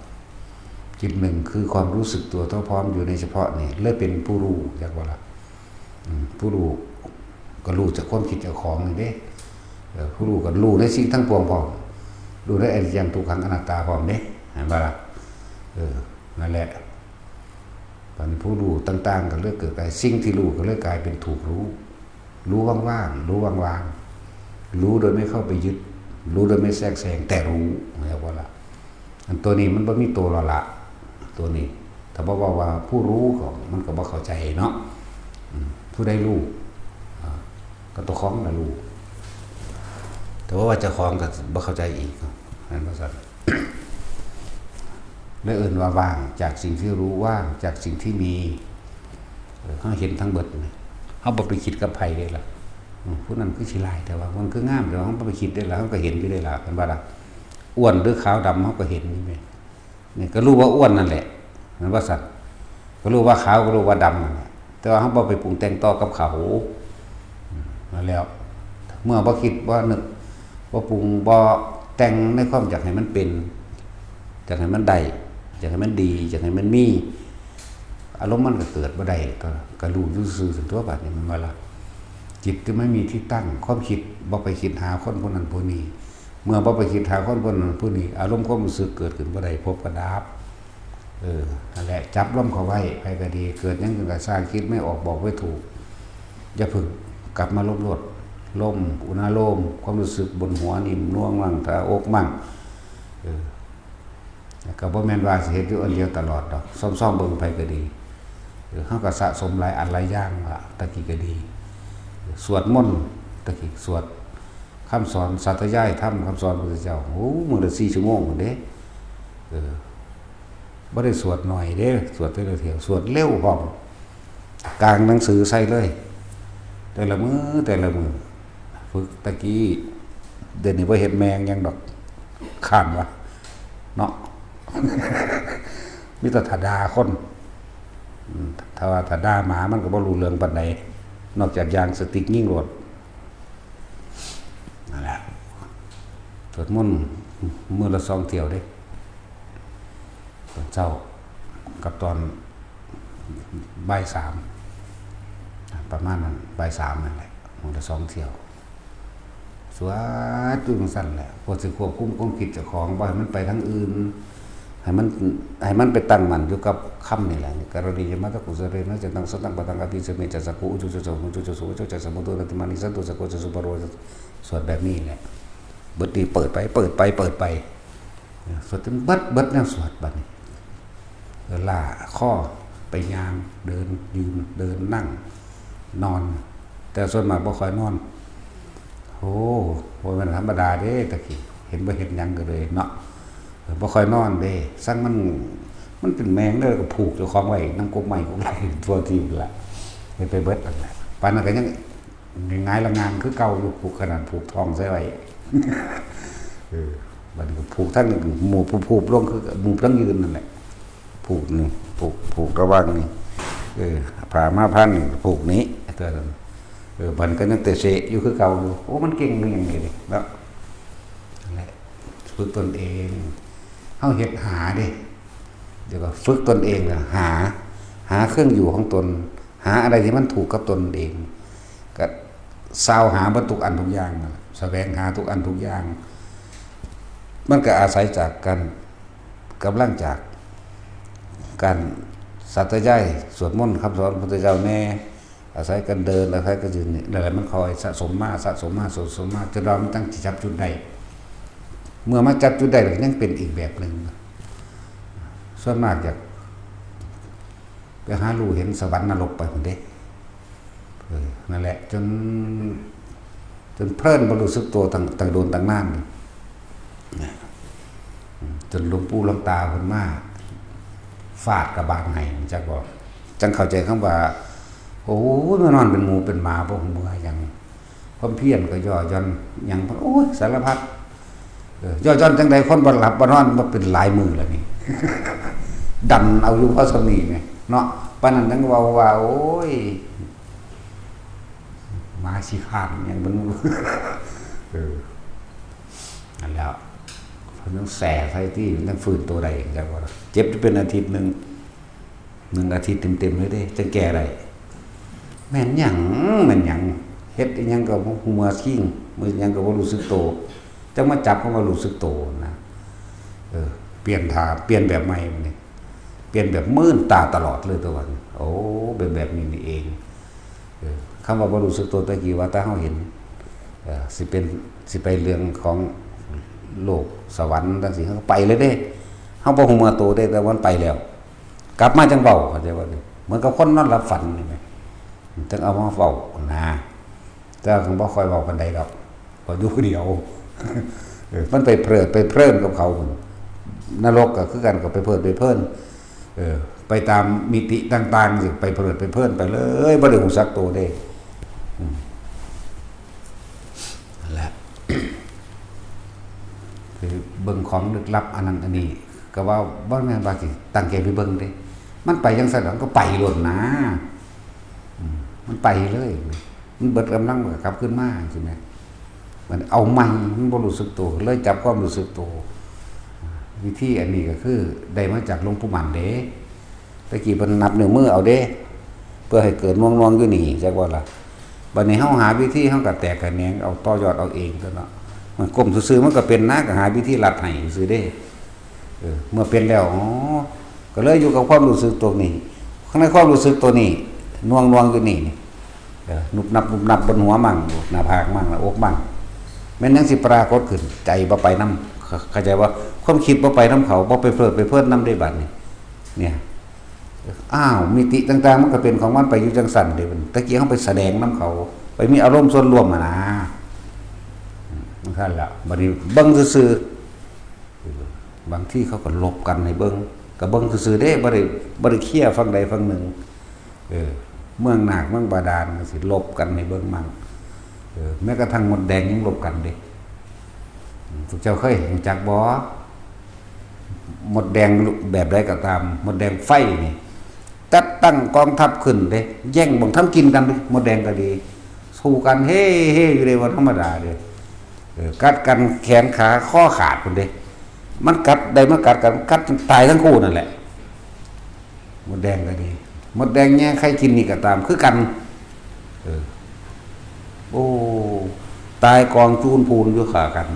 จิตหนึ่งคือความรู้สึกตัวทั่วพร้อมอยู่ในเฉพาะนี่ เลยเป็นผู้รู้ จักบ่ล่ะ อืม ผู้รู้ก็รู้จากความคิดเจ้าของนี่เด้ เออ ผู้รู้ก็รู้ในสิ่งทั้งปวงพร้อม รู้ในอนิจจังทุกขังอนัตตาพร้อมเด้ เห็นบ่ล่ะ เออ นั่นแหละ บัดนี้ผู้รู้ต่างๆ ก็เลยเกิดกลาย สิ่งที่รู้ก็เลยกลายเป็นถูกรู้ รู้ว่างๆ รู้ว่างๆ รู้โดยไม่เข้าไปยึด รู้โดยไม่แทรกแซง แต่รู้ เห็นบ่ล่ะ อันตัวนี้มันบ่มีตัวละละ ตัวนี้ ถ้าบ่เว้าว่าผู้รู้ก็ มันก็บ่เข้าใจเนาะ อืม ผู้ใดรู้ อ่า ก็ตัวของน่ะรู้ แต่ว่าเจ้าของก็บ่เข้าใจอีก แม่นบ่ซั่น เลยเอิ้นว่าว่างจากสิ่งที่รู้ ว่างจากสิ่งที่มี เออ เฮาเห็นทั้งเบิดนี่ เฮาบ่ไปคิดกับไผเด้ล่ะ อืม ผู้นั้นคือสิหลาย แต่ว่ามันคืองาม แต่ว่าเฮาบ่ไปคิดเด้ล่ะ เฮาก็เห็นอยู่เด้ล่ะ แม่นบ่ล่ะ อ้วนหรือขาวดำ เฮาก็เห็นอยู่แม่น นี่ก็รู้ว่าอ้วนนั่นแหละ แม่นบ่ซั่น ก็รู้ว่าขาว ก็รู้ว่าดำนั่นแหละ แต่ว่าเฮาบ่ไปปรุงแต่งต่อกับเขา อืม นั่นแหล้ว เมื่อบ่คิดบ่นึก บ่ปรุงบ่แต่งในความอยากให้มันเป็น อยากให้มันได้ อยากให้มันดี อยากให้มันมี อารมณ์มันก็เกิดบ่ได้ ก็ ก็รู้อยู่ซื่อๆ ซั่นตั๊ว บัดนี้ แม่นบ่ล่ะ จิตก็ไม่มีที่ตั้ง ความคิดบ่ไปคิดหาคนผู้นั้นผู้นี้ เมื่อบ่ไปคิดหาคนผู้นั้นผู้นี้ อารมณ์ความรู้สึกเกิดขึ้นบ่ได้ ภพก็ดับ เออ นั่นแหละ จับลมเข้าไว้ ไผก็ดี เกิดหยังขึ้นก็ซ่าง คิดไม่ออก บอกไม่ถูก อย่าเพิ่ง กลับมาลมโลด ลม อุณาโลม ความรู้สึกบนหัว นิ่มนวลมั่ง หน้าอกมั่ง เออ ก็บ่แม่นว่าสิเฮ็ดอยู่อันเดียวตลอดดอก ซ่อมๆ เบิ่ง ไผก็ดี เออ เฮาก็สะสมหลายอันหลายอย่างล่ะ ตะกี้ก็ดี สวดมนต์ ตะกี้สวดคำสอน สาธยายธรรม คำสอนพระพุทธเจ้า โอ้ มื้อละสี่ชั่วโมงพู้นเด้ เออ บ่ได้สวดน้อยเด้ สวดแต่ละเทื่อ สวดเร็วพร้อม กางหนังสือใส่เลย แต่ละมื้อ แต่ละมื้อ ฝึกตะกี้ เดี๋ยวนี้บ่เฮ็ดแม่งหยังดอก ค้านวะ เนาะ มีแต่ถ้าด่าคน อืม ถ้าว่าถ้าด่าหมามันก็บ่รู้เรื่องปานใด นอกจากยางสติ๊กยิงโลด นั่นแหละ สวดมนต์มื้อละสองเที่ยวเด้ ตอนเช้ากับตอนบ่ายสาม ประมาณนั้น บ่ายสามนั่นแหละ มื้อละสองเที่ยว สวดอยู่จั่งซั่นแหละ เพื่อสิควบคุมความคิดเจ้าของ บ่ให้มันไปทางอื่น ให้มัน ให้มันไปตั้งมั่นอยู่กับคำนี่แหละ กรณียมัตตกุสเรนะ จะตังสตังปะตังอภิสเมจะสักขุอุจุจะสมุจุจะสุวจุจะสมุตุนันติมานิสันตุสะโกจะสุปโร สวดแบบนี้แหละ เบิดนี้เปิดไป เปิดไป เปิดไป สวดจนเบิด เบิดแนวสวดบัดนี้ เออ ล้าคอ ไปย่าง เดิน ยืน เดิน นั่ง นอน แต่ส่วนมากบ่ค่อยนอน โอ้ บ่แม่นธรรมดาเด้ ตะกี้ เห็นบ่เฮ็ดหยังก็เลยเนาะ เออ บ่ค่อยนอนเด้ ซังมัน มันเป็นแมงเด้อ ก็ผูกเจ้าของไว้นำกกไม้กกไหล่ทั่วทีปละ เฮ็ดไปเบิดนั่นแหละ ปานนั้นก็ยัง หงายละงางคือเก่าอยู่ ผูกขนาดผูกท้องใส่ไว้ เออ บัดนี้ก็ผูกทั้งหมู่ ผูก ผูกลงคือหมู่ทั้งยืนนั่นแหละ ผูกนี่ ผูก ผูกระหว่างนี่ เออ ผ้ามาพันนี่ ผูกนี้ ตัวนั้น เออ บัดนี้ก็ยังเตะเสะอยู่คือเก่าอยู่ โอ้ มันเก่งคือหยังนี่เนาะ นั่นแหละ ฝึกตนเอง เฮาเฮ็ดหาเด้ เดี๋ยวก็ฝึกตนเองอะ หา หาเครื่องอยู่ของตน หาอะไรที่มันถูกกับตนเอง ก็ซาวหาเบิดทุกอันทุกอย่างนั่นแหละ แสวงหาทุกอันทุกอย่าง มันก็อาศัยจากการ กำลังจากการสาธยายสวดมนต์คำสอนพระพุทธเจ้าแน่ อาศัยการเดิน อาศัยการยืนนี่ นั่นแหละ มันคอยสะสมมา สะสมมา สะสมมา จนว่ามันตั้งสิจับจุดได้ เมื่อมาจับจุดได้แล้วก็ยังเป็นอีกแบบหนึ่ง ส่วนมากอยากไปหารู้เห็นสวรรค์นรกไปพุ้นเด้ เออ นั่นแหละ จน จนเพลินบ่รู้สึกตัวตั้ง ตั้งโดนตั้งนาน นะ จนหลวงปู่หลวงตาเพิ่นมาฟาดกระบาลให้ จักบ่ จังเข้าใจคำว่า โอ้ย มานอนเป็นหมูเป็นหมา บ่ฮู้เมื่อยหยัง ความเพียรก็ย่อหย่อนหยัง โอ้ย สารพัด เออ ย่อหย่อนจังใด คนบ่หลับบ่นอนมาเป็นหลายมื้อแล้วนี่ ดันเอาอยู่พอส่ำนี้แหมเนาะ ปานนั้นยังเว้าว่า โอ้ย หมาขี้คร้านหยังบ่รู้ เออ นั่นแหล้ว เพิ่นต้องแส่ใส่ติ มันต้องฟื้นตัวได้ จักว่าเจ็บอยู่เป็นอาทิตย์หนึ่ง หนึ่งอาทิตย์เต็มๆเลยเด้ จังแก้ได้ แม่นหยัง แม่นหยัง เฮ็ดอิหยังก็บ่ฮู้เมื่อคิง มื้อหยังก็บ่รู้สึกโต จังมาจับคำว่ารู้สึกโตนะ เออ เปลี่ยนท่า เปลี่ยนแบบใหม่บัดนี้ เปลี่ยนแบบมื่นตาตลอดเลยตัวนี้ โอ้ เป็นแบบนี้นี่เอง เออ คำว่าบ่รู้สึกโตตะกี้ว่าแต่เฮาเห็น เออ สิเป็น สิไปเรื่องของโลกสวรรค์จังซี่ เฮาก็ไปเลยเด้ เฮาบ่ฮู้เมื่อโตเด้ แต่มันไปแล้ว กลับมาจังเว้า เข้าใจบ่ เหมือนกับคนนอนหลับฝันนี่แหม จังเอามาเว้านะ แต่ว่าก็บ่ค่อยเว้าปานใดดอก เว้าอยู่ผู้เดียว เออ มันไปเพลิดไปเพลินกับเขา นรกก็คือกัน ก็ไปเพลิดไปเพลิน เออ ไปตามมิติต่างๆ สิไปเพลิดไปเพลินไปเลย บ่ได้รู้จักโตเด้ อืม นั่นแหละ คือเบิ่งของลึกลับอันนั้นอันนี้ ก็ว่าบ่แม่นว่าสิตั้งใจไปเบิ่งเด้ มันไปจังซั่น มันก็ไปโลดนะ อืม มันไปเลย มันเบิดกำลังมันก็กลับคืนมา จังซี่แหม มันเอาใหม่ มันบ่รู้สึกโต เลยจับความรู้สึกโต วิธีอันนี้ก็คือได้มาจากหลวงปู่หมันเด้ ตะกี้เพิ่นนับนิ้วมือเอาเด้ เพื่อให้เกิดหน่วงๆอยู่นี่ จักว่าล่ะ บัดนี้เฮาหาวิธี เฮาก็แตกขะแหนงเอา ต่อยอดเอาเองตั๊วเนาะ มันก้มซื่อๆมันก็เป็นนะ ก็หาวิธีลัดให้ซื่อเด้ เออ เมื่อเป็นแล้ว อ๋อ ก็เลยอยู่กับความรู้สึกตัวนี้ ข้างในความรู้สึกตัวนี้ หน่วงๆอยู่นี่ เออ นุบนับนุบนับบนหัวมั่ง หน้าผากมั่ง หน้าอกมั่ง แม่นหยังสิปรากฏขึ้น ใจบ่ไปนำ เข้า เข้าใจว่า ความคิดบ่ไปนำเขา บ่ไปเพลิดไปเพลินนำเด้บัดนี้ เนี่ย อ้าว มิติต่างๆมันก็เป็นของมันไปอยู่จังซั่นเด้ บัดนี้ ตะกี้เฮาไปแสดงนำเขา ไปมีอารมณ์ส่วนร่วมหั้นนะ อืม จังซั่นล่ะ บัดนี้เบิ่งซื่อๆ บางทีเขาก็หลบกันให้เบิ่ง ก็เบิ่งซื่อๆเด้ บ่ได้ บ่ได้เคลียร์ฝั่งใดฝั่งหนึ่ง เออ เมืองนาค เมืองบาดาลจังซี้ หลบกันให้เบิ่งมั่ง เออ แม้กระทั่งมดแดงยังหลบกันเด้ พวกเจ้าเคยรู้จักบ่ มดแดงแบบใดก็ตาม มดแดงไฟนี่ จัดตั้งกองทัพขึ้นเด้ แย่งบ่งทำกินกันเด้ มดแดงก็ดี สู้กันเฮ้เฮ้อยู่เลย ว่าธรรมดาเด้ เออ กัดกันแขนขาคอขาดพุ้นเด้ มันกัดได้มากัดกัน กัดจนตายทั้งคู่นั่นแหละ มดแดงก็ดี มดแดงแย่งไข่กินนี่ก็ตาม คือกัน เออ โอ้ ตายกองจูนพูนอยู่ขากัน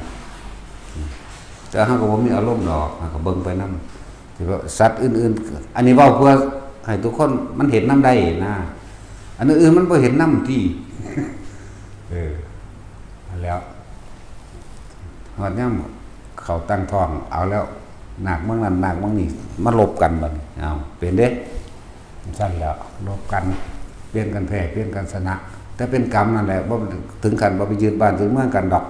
แต่เฮาก็บ่มีอารมณ์ดอก เฮาก็เบิ่งไปนำ ที่ว่าสัตว์อื่นๆ อันนี้เว้าเพื่อให้ทุกคนมันเห็นนำได้นะ อันอื่นๆ มันบ่เห็นนำติ เออ นั่นแหล้ว ฮอดยามเข้าตั้งท้อง เอาแล้ว นาคเมืองนั้น นาคเมืองนี้ มาลบกันบัดนี้ เอา เป็นเด้ ซั่นแหล้ว ลบกัน เปลี่ยนกันแพ้ เปลี่ยนกันชนะ แต่เป็นกรรมนั่นแหละ บ่ถึงขั้นว่าไปยึดบ้านยึดเมืองกันดอก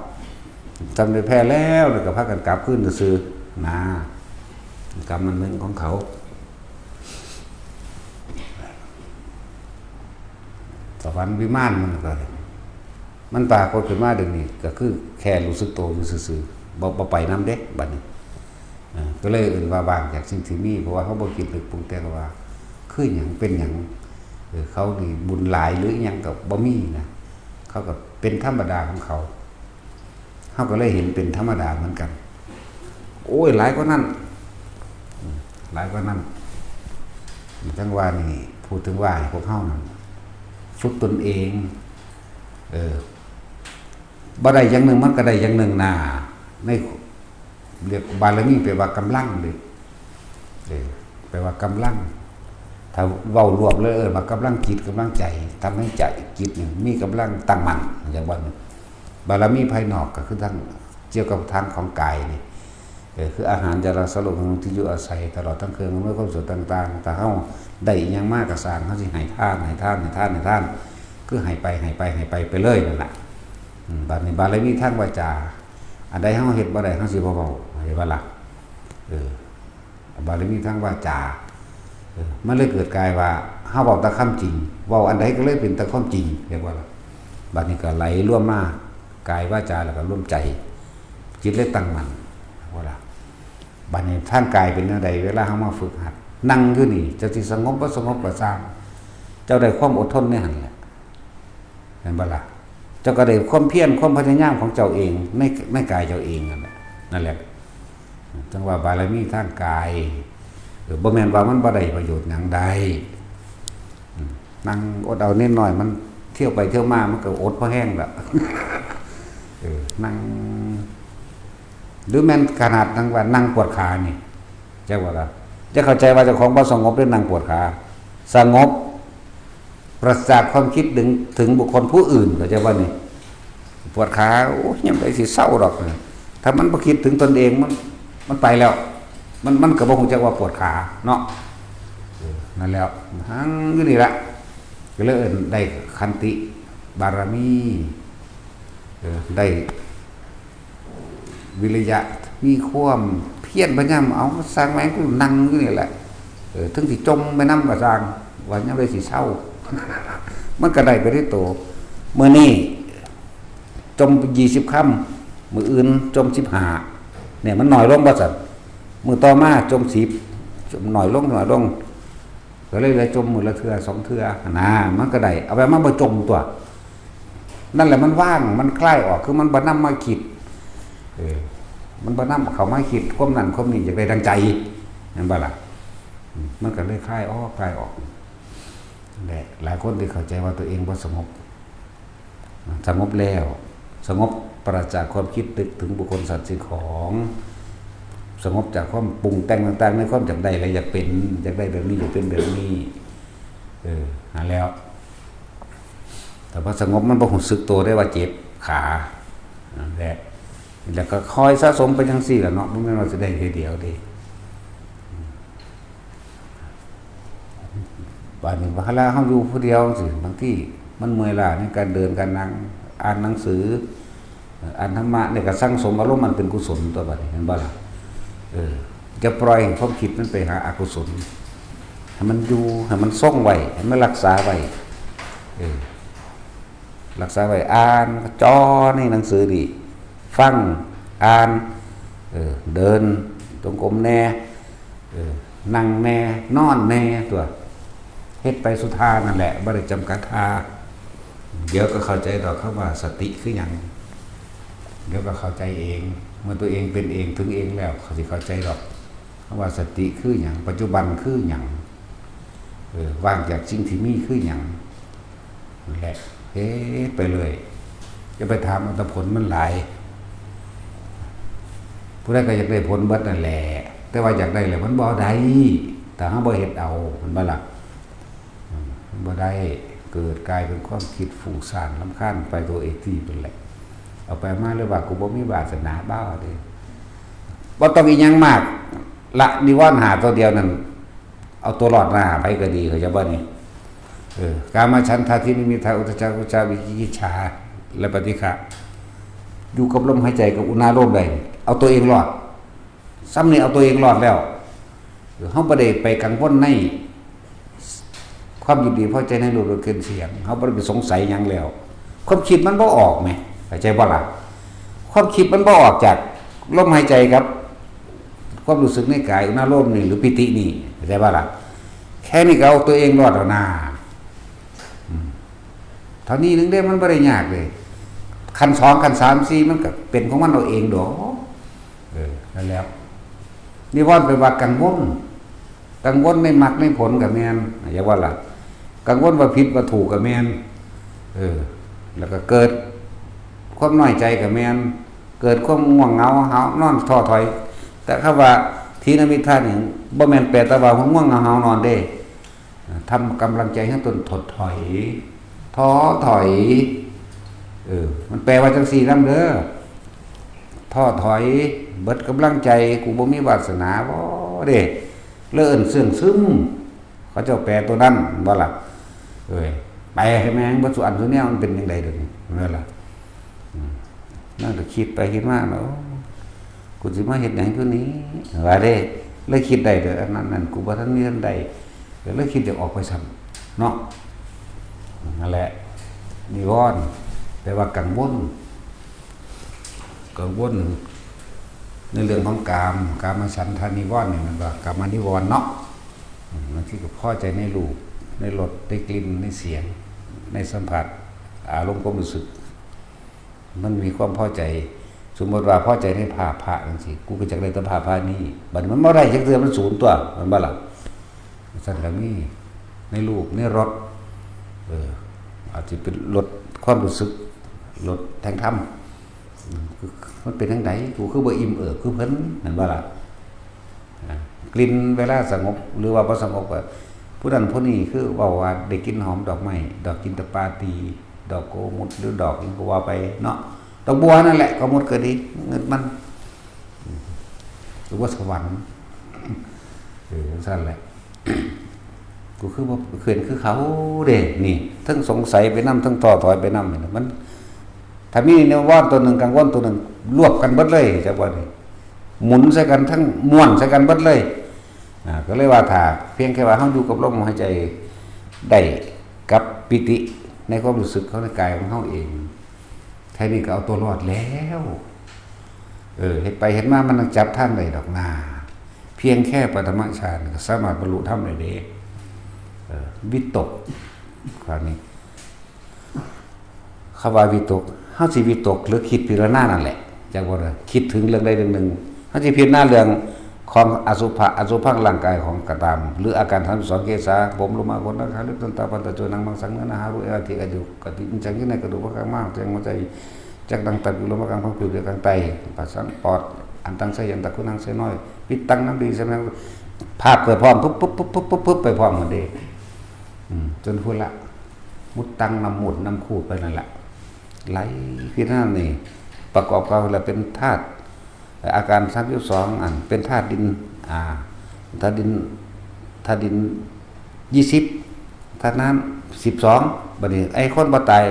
ทำได้แพ้แล้ว แล้วก็พากันกลับคืนซื่อๆ นะ กรรมมันหนึ่งของเขา สวรรค์วิมานมันก็ มันปรากฏขึ้นมาเดี๋ยวนี้ ก็คือแค่รู้สึกตัวอยู่ซื่อๆ บ่ บ่ไปนำเด้ บัดนี้ เอ่อ ก็เลยเอิ้นว่าว่างจากสิ่งที่มี เพราะว่าเฮาบ่คิดนึกปรุงแต่งว่า คือหยัง เป็นหยัง เออ เขานี่บุญหลายหรือหยังก็บ่มีนะ เขาก็เป็นธรรมดาของเขา เฮาก็เลยเห็นเป็นธรรมดาเหมือนกัน โอ้ย หลายกว่านั้น อืม หลายกว่านั้น จั่งว่านี่ พูดถึงว่าให้พวกเฮานั่น ฝึกตนเอง เออ บ่ได้อย่างหนึ่งมันก็ได้อย่างหนึ่งนา ใน เรียกบารมีแปลว่ากำลังเด้ เออ แปลว่ากำลัง ถ้าเว้ารวมเลย เออ ว่ากำลังจิต กำลังใจ ทำให้ใจ จิตนี่มีกำลังตั้งมั่น อย่างว่านี่ บารมีภายนอกก็คือทาง เกี่ยวกับทางของกายนี่ เออ คืออาหาร ยารักษาโรค บำรุงที่อยู่อาศัย ตลอดทั้งเครื่องอำนวยความสะดวกต่างๆ ถ้าเฮาได้อิหยังมาก็สร้าง เฮาสิให้ทาน ให้ทาน ให้ทาน ให้ทาน คือให้ไป ให้ไป ให้ไป ไปเลยนั่นล่ะ อืม บัดนี้บารมีทางวาจา อันใดเฮาเฮ็ดบ่ได้ เฮาสิบ่เว้า เห็นบ่ล่ะ เออ บารมีทางวาจา เออ มันเลยเกิดกลายว่า เฮาเว้าแต่ความจริง เว้าอันใดก็เลยเป็นแต่ความจริง เห็นบ่ล่ะ บัดนี้ก็ไหลรวมมา กายวาจาแล้วก็รวมใจ จิตเลยตั้งมั่น เห็นบ่ล่ะ บัดนี้ทางกายเป็นแนวใด เวลาเฮามาฝึกหัด นั่งอยู่นี่ เจ้าสิสงบบ่สงบก็ซ่าง เจ้าได้ความอดทนในหั่นแหละ เห็นบ่ล่ะ เจ้าก็ได้ความเพียร ความพยายามของเจ้าเอง ใน ในกายเจ้าเองนั่นแหละ นั่นแหละ จั่งว่าบารมีทางกาย เออ บ่แม่นว่ามันบ่ได้ประโยชน์หยังใด อืม นั่งอดเอานิดหน่อย มันเที่ยวไปเที่ยวมา มันก็อดพอแห้งละ เออ นั่ง หรือแม่นขนาดนั่งว่านั่งปวดขานี่ จักว่าล่ะ จะเข้าใจว่าเจ้าของบ่สงบหรือนั่งปวดขา สงบ ปราศจากความคิดถึง ถึงบุคคลผู้อื่น เข้าใจบ่นี่ ปวดขา โอ้ย ยามใดสิเซาดอก ถ้ามันบ่คิดถึงตนเอง มัน มันไปแล้ว มัน มันก็บ่ฮู้จักว่าปวดขาเนาะ เออ นั่นแหล้ว หั่งอยู่นี่ละ ก็เลยเอิ้นได้ขันติบารมี เออ ได้ วิริยะ มีความเพียรพยายาม เอา ซ่างแม่ง กูนั่งอยู่นี่แหละ เออ ถึงสิจมไปนำก็ซ่าง ว่ายามใดสิเซา มันก็ได้ไปในโต มื้อนี้จมยี่สิบคำ มื้ออื่นจมสิบห้า เนี่ย มันน้อยลงว่าซั่น มื้อต่อมาจมสิบ จมน้อยลง น้อยลง ก็เลยเหลือจมมื้อละเทื่อสองเทื่อ หั่นนะ มันก็ได้ เอาไปมาบ่จมตั๊ว นั่นแหละมันว่าง มันคลายออก คือมันบ่นำมาคิด เออ มันบ่นำเข้ามาคิด ความนั้นความนี้อยากได้ดังใจ แม่นบ่ล่ะ อืม มันก็เลยคลายออก คลายออก นั่นแหละ หลายคนที่เข้าใจว่าตัวเองบ่สงบ สงบแล้ว สงบปราศจากความคิดนึกถึงบุคคลสัตว์สิ่งของ สงบจากความปรุงแต่งต่างๆ ในความอยากได้และอยากเป็น อยากได้แบบนี้ อยากเป็นแบบนี้ เออ นั่นแล้ว แต่พอสงบมันบ่รู้สึกตัวได้ว่าเจ็บขา นั่นแหละ แล้วก็คอยสะสมไปจั่งซี่ล่ะเนาะ บ่แม่นว่าสิได้เทื่อเดียวเด้ บาดนี้เวลาเฮาอยู่ผู้เดียวจั่งซี้ บางทีมันเมื่อยล้าในการเดินการนั่ง อ่านหนังสือ เอ่อ อ่านธรรมะนี่ก็สั่งสมอารมณ์อันเป็นกุศลตั๊ว บาดนี้ เห็นบ่ล่ะ เออ จะปล่อยให้ความคิดมันไปหาอกุศล ให้มันอยู่ ให้มันทรงไว้ ให้มันรักษาไว้ เออ รักษาไว้ อ่าน จ่อในหนังสือนี่ ฟัง อ่าน เออ เดินจงกรมแหน่ เออ นั่งแหน่ นอนแหน่ ตัว เฮ็ดไปสุท่านั่นแหละ บ่ได้จำกัดท่า เดี๋ยวก็เข้าใจดอกคำว่าสติคือหยัง เดี๋ยวก็เข้าใจเอง เมื่อตัวเองเป็นเองถึงเองแล้ว เขาสิเข้าใจดอกคำว่าสติคือหยัง ปัจจุบันคือหยัง เออ ว่างจากสิ่งที่มีคือหยัง นั่นแหละ เฮ็ดไปเลย อย่าไปถามเอาแต่ผลมันหลาย ผู้ใดก็อยากได้ผลเบิดนั่นแหละ แต่ว่าอยากได้แล้วมันบ่ได้ ถ้าเฮาบ่เฮ็ดเอา มันบ่ล่ะ อืม มันบ่ได้ เกิดกลายเป็นความคิดฟุ้งซ่านรำคาญไปตัวเองที่เป็นแหละ เอาไปมาเลยว่ากูบ่มีวาสนา บ้าเด้ บ่ต้องอีหยังมาก ละนิวรณ์ห้าตัวเดียวนั่น เอาตัวรอดหน้าไปก็ดี เข้าใจบ่นี่ เออ กามฉันทาทิฏฐินิมิทธาอุทธัจจากุจจาวิจิกิจฉา และปฏิฆะ อยู่กับลมหายใจกับอุณาโลมได้ เอาตัวเองรอด ซ้ำนี่เอาตัวเองรอดแล้ว เออ เฮาบ่ได้ไปกังวลใน ความยินดีพอใจในรูปรสกลิ่นเสียง เฮาบ่ได้ไปสงสัยหยังแล้ว ความคิดมันบ่ออกแหม เข้าใจบ่ล่ะ ความคิดมันบ่ออกจากลมหายใจกับ ความรู้สึกในกาย อุณาโลมนี่ หรือปีตินี่ เข้าใจบ่ล่ะ แค่นี้ก็เอาตัวเองรอดแล้วนะ อืม เท่านี้นึงเด้ มันบ่ได้ยากเลย ขั้นสอง ขั้นสาม สี่ มันก็เป็นของมันเอาเองดอก เออ นั่นแหละ นิวรณ์แปลว่ากังวล กังวลในมรรคในผลก็แม่น อย่าว่าล่ะ กังวลว่าผิดว่าถูกก็แม่น เออ แล้วก็เกิดความน้อยใจก็แม่น เกิดความง่วงเหงาหาวนอนท้อถอย แต่คำว่าถีนมิทธานี่ บ่แม่นแปลแต่ว่าง่วงเหงาหาวนอนเด้ ทำกำลังใจให้ตนถดถอย ท้อถอย เออ มันแปลว่าจังซี่นำเด้อ ท้อถอย เบิดกำลังใจ กูบ่มีวาสนาบ่เด้ เลินเสื่องซึม เขาเจ้าแปลตัวนั้นบ่ล่ะ เอ้ย แปลให้แม่งเบิดสุอันสุแนว มันเป็นจังได๋เดี๋ยวนี้ แม่นล่ะ อืม นั่นก็คิดไปคิดมาแล้ว กูสิมาเฮ็ดหยังอยู่นี่ ว่าเด้ เลยคิดได้เด้อ อันนั้นนั่น กูบ่ทันมีทันได้ ก็เลยคิดอยากออกไปซ้ำเนาะ นั่นแหละ นิวรณ์ แปลว่ากังวล กังวล ในเรื่องของกาม กามฉันทานิวรณ์นี่ มันว่ากามนิวรณ์เนาะ อืม บางทีก็พอใจในรูป ในรส ในกลิ่น ในเสียง ในสัมผัส อารมณ์ความรู้สึก มันมีความพอใจ สมมติว่าพอใจในภาพพระจังซี่ กูก็อยากได้แต่ภาพพระนี้ บัดมันบ่ได้จักเทื่อ มันสูญตัว แม่นบ่ล่ะ ซั่นก็มี ในรูป ในรส เออ อาจสิเป็นรสความรู้สึก รสแห่งธรรม อืม คือมันเป็นจังใด กูคือบ่อิ่มเอิบคือเพิ่น แม่นบ่ล่ะ อ่ะ กลิ่นเวลาสงบหรือว่าบ่สงบก็ ผู้นั้นผู้นี้คือเว้าว่าได้กลิ่นหอมดอกไม้ ดอกจินตปาตี ดอกโกมุตหรือดอกหยังก็ว่าไปเนาะ ดอกบัวนั่นแหละ โกมุตก็ดี เงินมัน อืม หรือว่าสวรรค์ เออ จังซั่นแหละ กูคือบ่เห็นคือเขาเด้ นี่ ทั้งสงสัยไปนำ ทั้งท้อถอยไปนำ นี่นะ มัน ถ้ามีนิวรณ์ตัวหนึ่ง กังวลตัวหนึ่ง รวบกันเบิดเลย จักว่านี่ หมุนใส่กัน ทั้งม้วนใส่กันเบิดเลย อ่า ก็เลยว่าถ้าเพียงแค่ว่าเฮาอยู่กับลมหายใจได้ กับปีติในความรู้สึกของในกายของเฮาเอง แค่นี้ก็เอาตัวรอดแล้ว เออ เฮ็ดไปเฮ็ดมามันจับทางได้ดอกนา เพียงแค่ปฐมฌานก็สามารถบรรลุธรรมได้เด้ เออ วิตก คราวนี้ คำว่าวิตก เฮาสิวิตกหรือคิดพิจารณานั่นแหละ จักว่าเด้อ คิดถึงเรื่องใดเรื่องหนึ่ง เฮาสิพิจารณาเรื่องของอสุภะ อสุภังร่างกายของก็ตาม หรืออาการสามสิบสอง เกสา ผม โลมา ขน หนัง คาง เล็บ ตัน ตา ปัน ตะโจ หนัง มัง สัง เนื้อ หนัง หา รู เอ็น อาทิ กระดูก กระดูก อินจัง เยื่อในกระดูก ข้าง ม้าม แจง หัวใจ จัก ดัง ตับ อยู่ ลม กลาง พังผืด เดือด กลาง ไต ประสาน ปอด อันตัง ไส้ เย็น ตับ คู หนัง ไส้ น้อย ปิด ตัง น้ำ ดี สมอง ภาพเกิดพร้อม ปุ๊บปุ๊บปุ๊บปุ๊บปุ๊บไปพร้อมกันเด้ อืม จนพุ้นละ มุดตัง น้ำมูด น้ำคูดไปนั่นแหละ ไหลขึ้นนั่นนี่ ประกอบกันแล้วเป็นธาตุ อาการสามสิบสอง อันเป็นธาตุดิน อ่า ธาตุดิน ธาตุดิน ยี่สิบ ธาตุน้ำ สิบสอง บัดนี้ไอ้คนบ่ตาย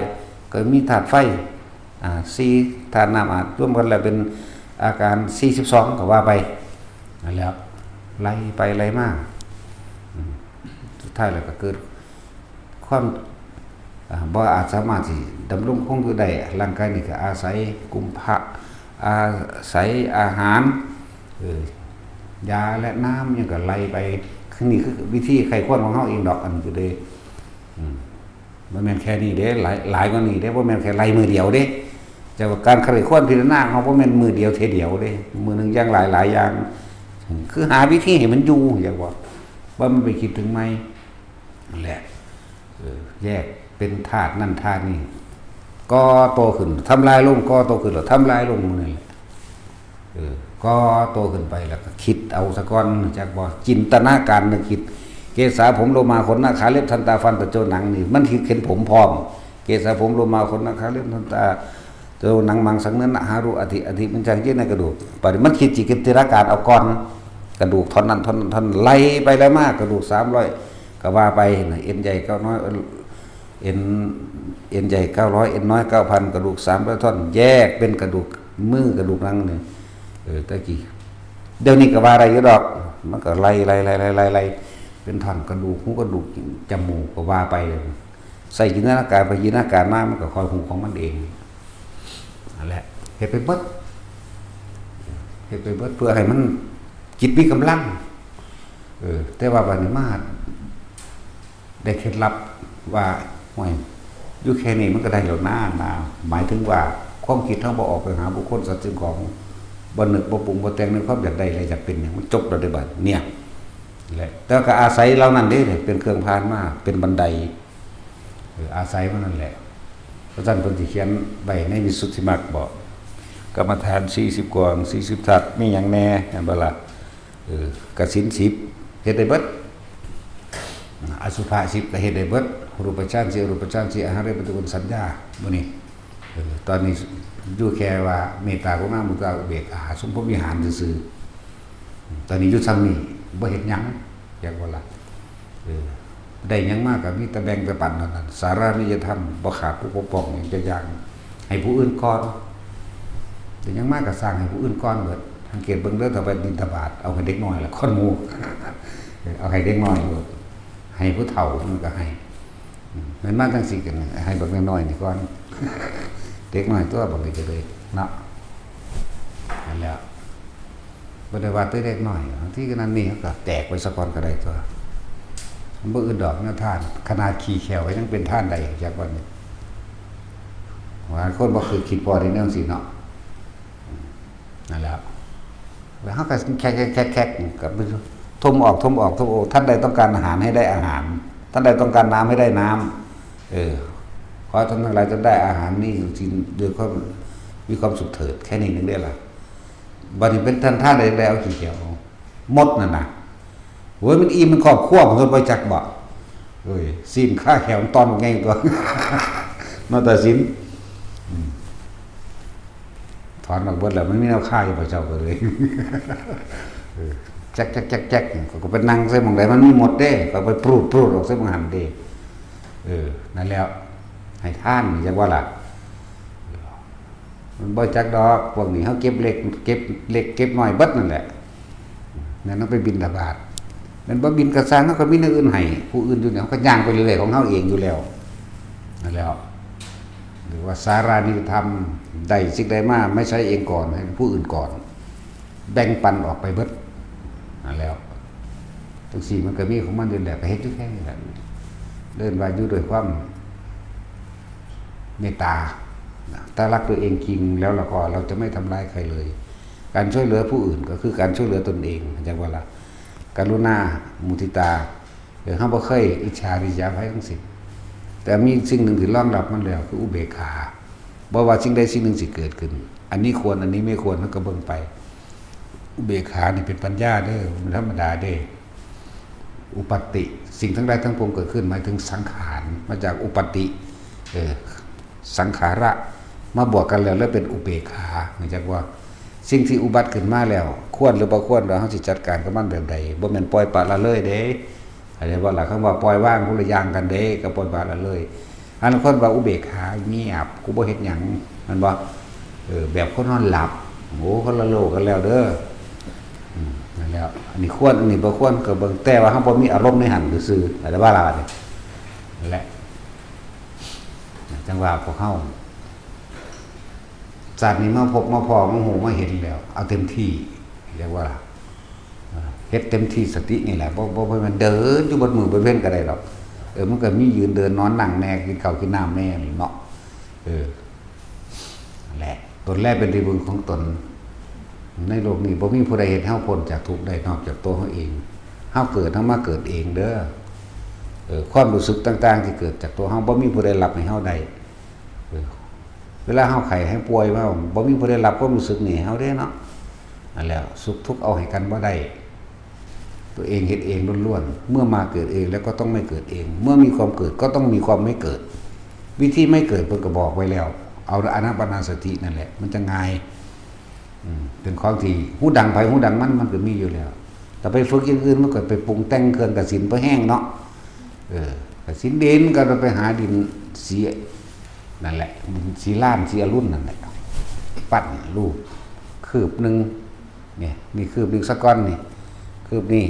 ก็มีธาตุไฟ อ่า สี่ ธาตุน้ำ อ่ารวมกันแล้วเป็นอาการ สี่สิบสอง ก็ว่าไป นั่นแหละ ไหลไปไหลมา อืม สุดท้ายแล้วก็เกิด ความ อ่า บ่อาจสามารถสิดำรงคงอยู่ได้ ร่างกายนี่ก็อาศัยกุมภะ อาศัยอาหาร เออ ยาและน้ำยังก็ไล่ไป คือนี่คือวิธีไข้ควรของเฮาเองดอก อันอยู่เด้ อืม บ่แม่นแค่นี้เด้ หลาย หลายกว่านี้เด้ บ่แม่นแค่ไล่มื้อเดียวเด้ แต่ว่าการไข้ควรพิจารณาของเฮาบ่แม่นมื้อเดียวเทื่อเดียวเด้ มื้อหนึ่งอย่างหลายหลายอย่าง คือหาวิธีให้มันอยู่ อยากบอก ว่ามันไปคิดถึงไหม นั่นแหละ เออ แยกเป็นธาตุนั่นธาตุนี่ ก่อตัวขึ้น ทำลายลง ก่อตัวขึ้น แล้วทำลายลง หมู่นี่แหละ เออ ก่อตัวขึ้นไป แล้วก็คิดเอาซะก่อน จักบ่ จินตนาการนึกคิด เกสาผมโลมาขนหน้าขาเล็บทันตาฟันตะโจหนังนี่ มันคิดเห็นผมพร้อม เกสาผมโลมาขนหน้าขาเล็บทันตาโจหนังมังสังเนื้อหน้าหารูอธิ อธิมันจังเจนในกระดูก ปฏิมันคิดจิตกิจติรการเอาก่อน กระดูกท่อนนั้นท่อนนั้นท่อนไล่ไปแล้วมาก กระดูกสามร้อย ก็ว่าไปนะ เอ็นใหญ่เก้าน้อย เอ็น เอ็นใหญ่เก้าร้อย เอ็นน้อยเก้าพัน กระดูกสามร้อยท่อน แยกเป็นกระดูกมือกระดูกหลังนี่ เออ ตะกี้ เดี๋ยวนี้ก็ว่าได้อยู่ดอก มันก็ไล่ไล่ไล่ไล่ไล่ไล่ เป็นท่อนกระดูกหูกระดูกจมูกก็ว่าไป ใส่จินตนาการไปจินตนาการมา มันก็ค่อยฮู้ของมันเอง นั่นแหละ เฮ็ดไปเบิด เฮ็ดไปเบิดเพื่อให้มันจิตมีกำลัง เออ แต่ว่าบัดนี้มา ได้เคล็ดลับว่า "โอ้ย อยู่แค่นี้มันก็ได้แล้วนะ" นะ หมายถึงว่าความคิดเฮาบ่ออกไปหาบุคคลสัตว์สิ่งของ บ่นึกบ่ปรุงบ่แต่งในความอยากได้และอยากเป็นหยัง มันจบแล้วเด้บัดเนี่ย และ แต่ก็อาศัยเหล่านั้นเด้ เป็นเครื่องผ่านมา เป็นบันได เออ อาศัยมันนั่นแหละ เพราะฉะนั้นเพิ่นสิเขียนไว้ในวิสุทธิมรรคบอก กรรมฐานสี่สิบกอง สี่สิบทัศน์ มีหยังแน่ แม่นบ่ล่ะ เออ กสิณสิบ เฮ็ดได้เบิด อสุภะสิบ ก็เฮ็ดได้เบิด รูปฌานสี่ อรูปฌานสี่ อาหารปฏิกูลสัญญา มื้อนี้ เออ ตอนนี้อยู่แค่ว่าเมตตากรุณามุทิตาอุเบกขา สมพรหมวิหารซื่อๆ ตอนนี้อยู่ซ้ำนี่ บ่เฮ็ดหยัง อยากบ่ล่ะ เออ ได้หยังมาก็มีแต่แบ่งแต่ปันเท่านั้น สารานิยธรรม บ่ขาดผู้ปกป้องหยังจักอย่าง ให้ผู้อื่นก่อน ได้หยังมาก็สร้างให้ผู้อื่นก่อนเบิด สังเกตเบิ่งเด้อ ถ้าไปบิณฑบาต เอาให้เด็กน้อยละก่อนหมู่ เออ เอาให้เด็กน้อยโลด ให้ผู้เฒ่ามันก็ให้ อืม แม่นมาจังซี่ก็ให้บักน้อยๆนี่ก่อน เด็กน้อยตัวบักนี้ก็เลยเนาะ นั่นแหละ บ่ได้ว่าแต่เด็กน้อย บางทีก็นั่นนี่เขาก็แตกไปซะก่อนก็ได้ตัว มันบ่อึดดอกแนวทาน ขนาดขี้แข้วก็ยังเป็นทานได้ จักว่านี่ ว่าคนบ่คือคิดพอได้แนวจังซี่เนาะ นั่นแหละ แล้วเขาก็แคะแคะแคะแคะก็ถมออก ถมออก ถมออก ท่านใดต้องการอาหารให้ได้อาหาร ท่านใดต้องการน้ำให้ได้น้ำ เออ ขอท่านทั้งหลายจงได้อาหารนี้อยู่ที่ ด้วยความมีความสุขเถิด แค่นี้นึงได้ละ บัดนี้เป็นท่าน ท่านใดแล้วขี้แข้ว หมดนั่นน่ะ โอ้ย มันอิ่ม มันครอบครัว มันก็บ่จักบ่ เอ้ย สิ้นค่าแข้วมันตอนไงตัว มาตัดสิน อืม ถอนออกเบิดแล้ว มันมีแนวคาอยู่บ่เจ้าก็เลย เออ แจ๊กแจ๊กแจ๊กแจ๊ก ก็ไปนั่งใส่หม่องใดมันมีหมดเด้ ก็ไปปรูดปรูดออกใส่หม่องหันเด้ เออ นั่นแล้ว ให้ทานนี่จักว่าล่ะ มันบ่จักดอก พวกนี้เขาเก็บเล็ก เก็บเล็กเก็บน้อยเบิดนั่นแหละ นั่นเอาไปบิณฑบาต แม่นบ่บิณกระซังเขาก็มีแนวอื่นให้ ผู้อื่นอยู่เนี่ย เขาก็ย่างไปเรื่อยๆของเขาเองอยู่แล้ว นั่นแหล้ว หรือว่าสารานิยธรรม ได้สิ่งใดมา ไม่ใช้เองก่อน ให้ผู้อื่นก่อน แบ่งปันออกไปเบิด นั่นแหล้ว จังซี่มันก็มีของมันอยู่แหละ ก็เฮ็ดอยู่แค่นี้แหละ เอิ้นว่าอยู่ด้วยความเมตตานะ ถ้ารักตัวเองจริงแล้วเราก็ เราจะไม่ทำร้ายใครเลย การช่วยเหลือผู้อื่นก็คือการช่วยเหลือตนเอง เข้าใจบ่ล่ะ กรุณา มุทิตา เออ เฮาบ่เคยอิจฉาริษยาไผทั้งสิ้น แต่มีสิ่งหนึ่งที่รองรับมันแล้ว คืออุเบกขา บ่ว่าสิ่งใดสิ่งหนึ่งสิเกิดขึ้น อันนี้ควร อันนี้ไม่ควร เฮาก็เบิ่งไป อุเบกขานี่เป็นปัญญาเด้อ มันธรรมดาเด้ อุปัตติ สิ่งทั้งหลายทั้งปวงเกิดขึ้น หมายถึงสังขาร มาจากอุปัตติ เออ สังขาระ มาบวกกันแล้ว แล้วเป็นอุเบกขา เข้าใจบ่ สิ่งที่อุบัติขึ้นมาแล้ว ควรหรือบ่ควร แล้วเฮาสิจัดการกับมันแบบใด บ่แม่นปล่อยปละละเลยเด้ เข้าใจบ่ล่ะ คำว่าปล่อยวางคนละอย่างกันเด้ กับปล่อยปละละเลย อันคนว่าอุเบกขา เงียบ กูบ่เฮ็ดหยัง แม่นบ่ เออ แบบคนนอนหลับ โอ้ คนละโลกกันแล้วเด้อ อืม นั่นแหละ อันนี้ควร อันนี้บ่ควร ก็เบิ่ง แต่ว่าเฮาบ่มีอารมณ์ในหั้นซื่อๆ เข้าใจบ่ล่ะ นั่นแหละ จังว่าพวกเฮา ชาตินี้มาพบมาพ้อมาฮู้มาเห็นแล้ว เอาเต็มที่ เรียกว่า เฮ็ดเต็มที่สตินี่แหละ บ่ บ่ บ่แม่นเดินอยู่เบิดมื้อเบิดเว็นก็ได้ดอก เออ มันก็มียืนเดินนอนนั่งแหน่ กินข้าวกินน้ำแหน่นี่เนาะ เออ นั่นแหละ ตนแลเป็นที่พึ่งของตน ในโลกนี้บ่มีผู้ใดเฮ็ดเฮาพ้นจากทุกข์ได้นอกจากตัวเฮาเอง เฮาเกิด เฮามาเกิดเองเด้อ เออ ความรู้สึกต่างๆที่เกิดจากตัวเฮา บ่มีผู้ใดรับให้เฮาได้ เออ เวลาเฮาไข้เฮาป่วยมา บ่มีผู้ใดรับความรู้สึกนี้ให้เฮาเด้เนาะ นั่นแหละ สุขทุกข์เอาให้กันบ่ได้ ตัวเองเฮ็ดเองล้วนๆ เมื่อมาเกิดเองแล้วก็ต้องไม่เกิดเอง เมื่อมีความเกิดก็ต้องมีความไม่เกิด วิธีไม่เกิดเพิ่นก็บอกไว้แล้ว เอาอานาปานสตินั่นแหละ มันจะง่าย อืม เป็นของที่ฮู้ดังไผฮู้ดังมัน มันก็มีอยู่แล้ว แต่ไปฝึกอย่างอื่นมันก็ไปปรุงแต่งเครื่องกสิณไปแห้งเนาะ เออ กสิณดินก็ไปหาดินสี นั่นแหละ ดินสีล้านสีอรุณนั่นแหละ ปั้นรูป คืบหนึ่ง เนี่ย นี่คืบหนึ่งสักก้อนนี่ คืบนี่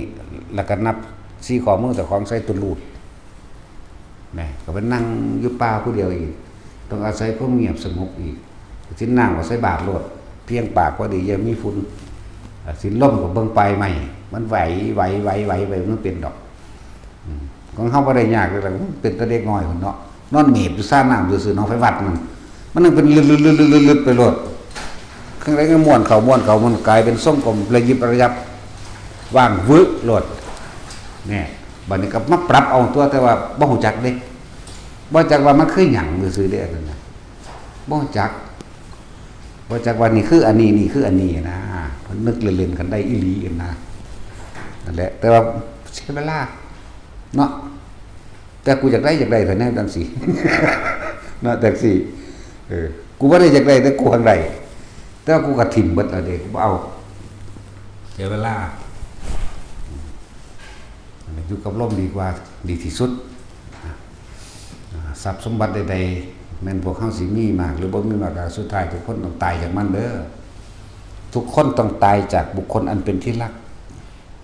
แล้วก็นับสีข้อมือเจ้าของใส่ตัวรูด นะ ก็ไปนั่งอยู่ป่าผู้เดียวอีก ต้องอาศัยความเงียบสงบอีก สินน้ำก็ใส่บาตรโลด เพียงปากพอดี อย่ามีฝุ่น อ่า สินลมก็เบิ่งปลายไม้ มันไหว ไหว ไหว ไหว ไหว มันเป็นดอก อืม ของเฮาบ่ได้ยากเลยล่ะ มันเป็นแต่เด็กน้อยพุ่นเนาะ นอนเมบอยู่ซ่าน้ำซื่อๆ เนาะ ไปวัดมัน มันยังเป็นลึดๆๆๆๆ ไปโลด เครื่องใดก็ม้วนเข้าม้วนเข้า มันกลายเป็นทรงกลมระยิบระยับ ว่างวึบโลด เนี่ย บัดนี้ก็มาปรับเอาตัว แต่ว่าบ่ฮู้จักเด้ บ่จักว่ามันคือหยังซื่อๆเด้ อันนั้นน่ะ บ่จัก บ่จักว่านี่คืออันนี้ นี่คืออันนี้นะ มันนึกเล่นๆกันได้อีหลีนะ นั่นแหละ แต่ว่าเสียเวลา เนาะ แต่กูอยากได้ อยากได้แต่แนวจังซี่ เนาะ จังซี่ เออ กูบ่ได้อยากได้ แต่กูหังได้ แต่ว่ากูก็ถิ่มเบิดแล้วเด้ กูบ่เอา เสียเวลา อยู่กับลมดีกว่า ดีที่สุด อ่า ทรัพย์สมบัติใดๆ แม่นพวกเฮาสิมีมากหรือบ่มีมาก ก็สุดท้ายทุกคนต้องตายจากมันเด้อ ทุกคนต้องตายจากบุคคลอันเป็นที่รัก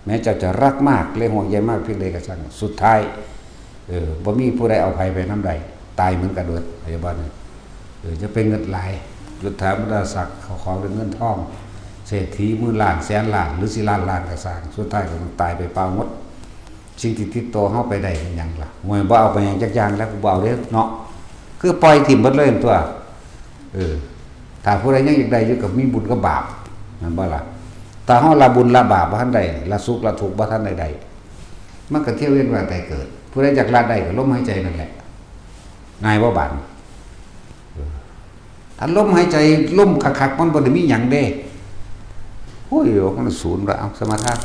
แม้เจ้าจะรักมากและห่วงใยมากเพียงใดก็ช่าง สุดท้าย เออ บ่มีผู้ใดเอาไผไปนำได้ ตายเหมือนกันเบิด พยาบาลนี่ เออ จะไปเงินหลาย ยุทธาบรรดาศักดิ์ เข้าของหรือเงินทอง เศรษฐีหมื่นล้านแสนล้าน หรือสิล้านล้านก็ช่าง สุดท้ายก็ต้องตายไปเปล่าหมด สิ่งที่ติดตัวเฮาไปได้เป็นหยังล่ะ ห่วย บ่เอาไปหยังจักอย่างแล้ว กูบ่เอาเด้อเนาะ คือปล่อยถิ่มเบิดเลยตัว เออ ถ้าผู้ใดยังอยากได้อยู่ก็มีบุญกับบาป แม่นบ่ล่ะ ถ้าเฮาละบุญละบาปบ่ทันได้ ละสุขละทุกข์บ่ทันได้ได้ มันก็เที่ยวเวียนว่ายตายเกิด ผู้ใดอยากละได้ก็ลมหายใจนั่นแหละ ง่ายบ่บาดนี้ เออ ถ้าลมหายใจ ลมคักๆ มันบ่ได้มีหยังเด้ โอ้ย มันศูนย์ละ เอาสมาทาน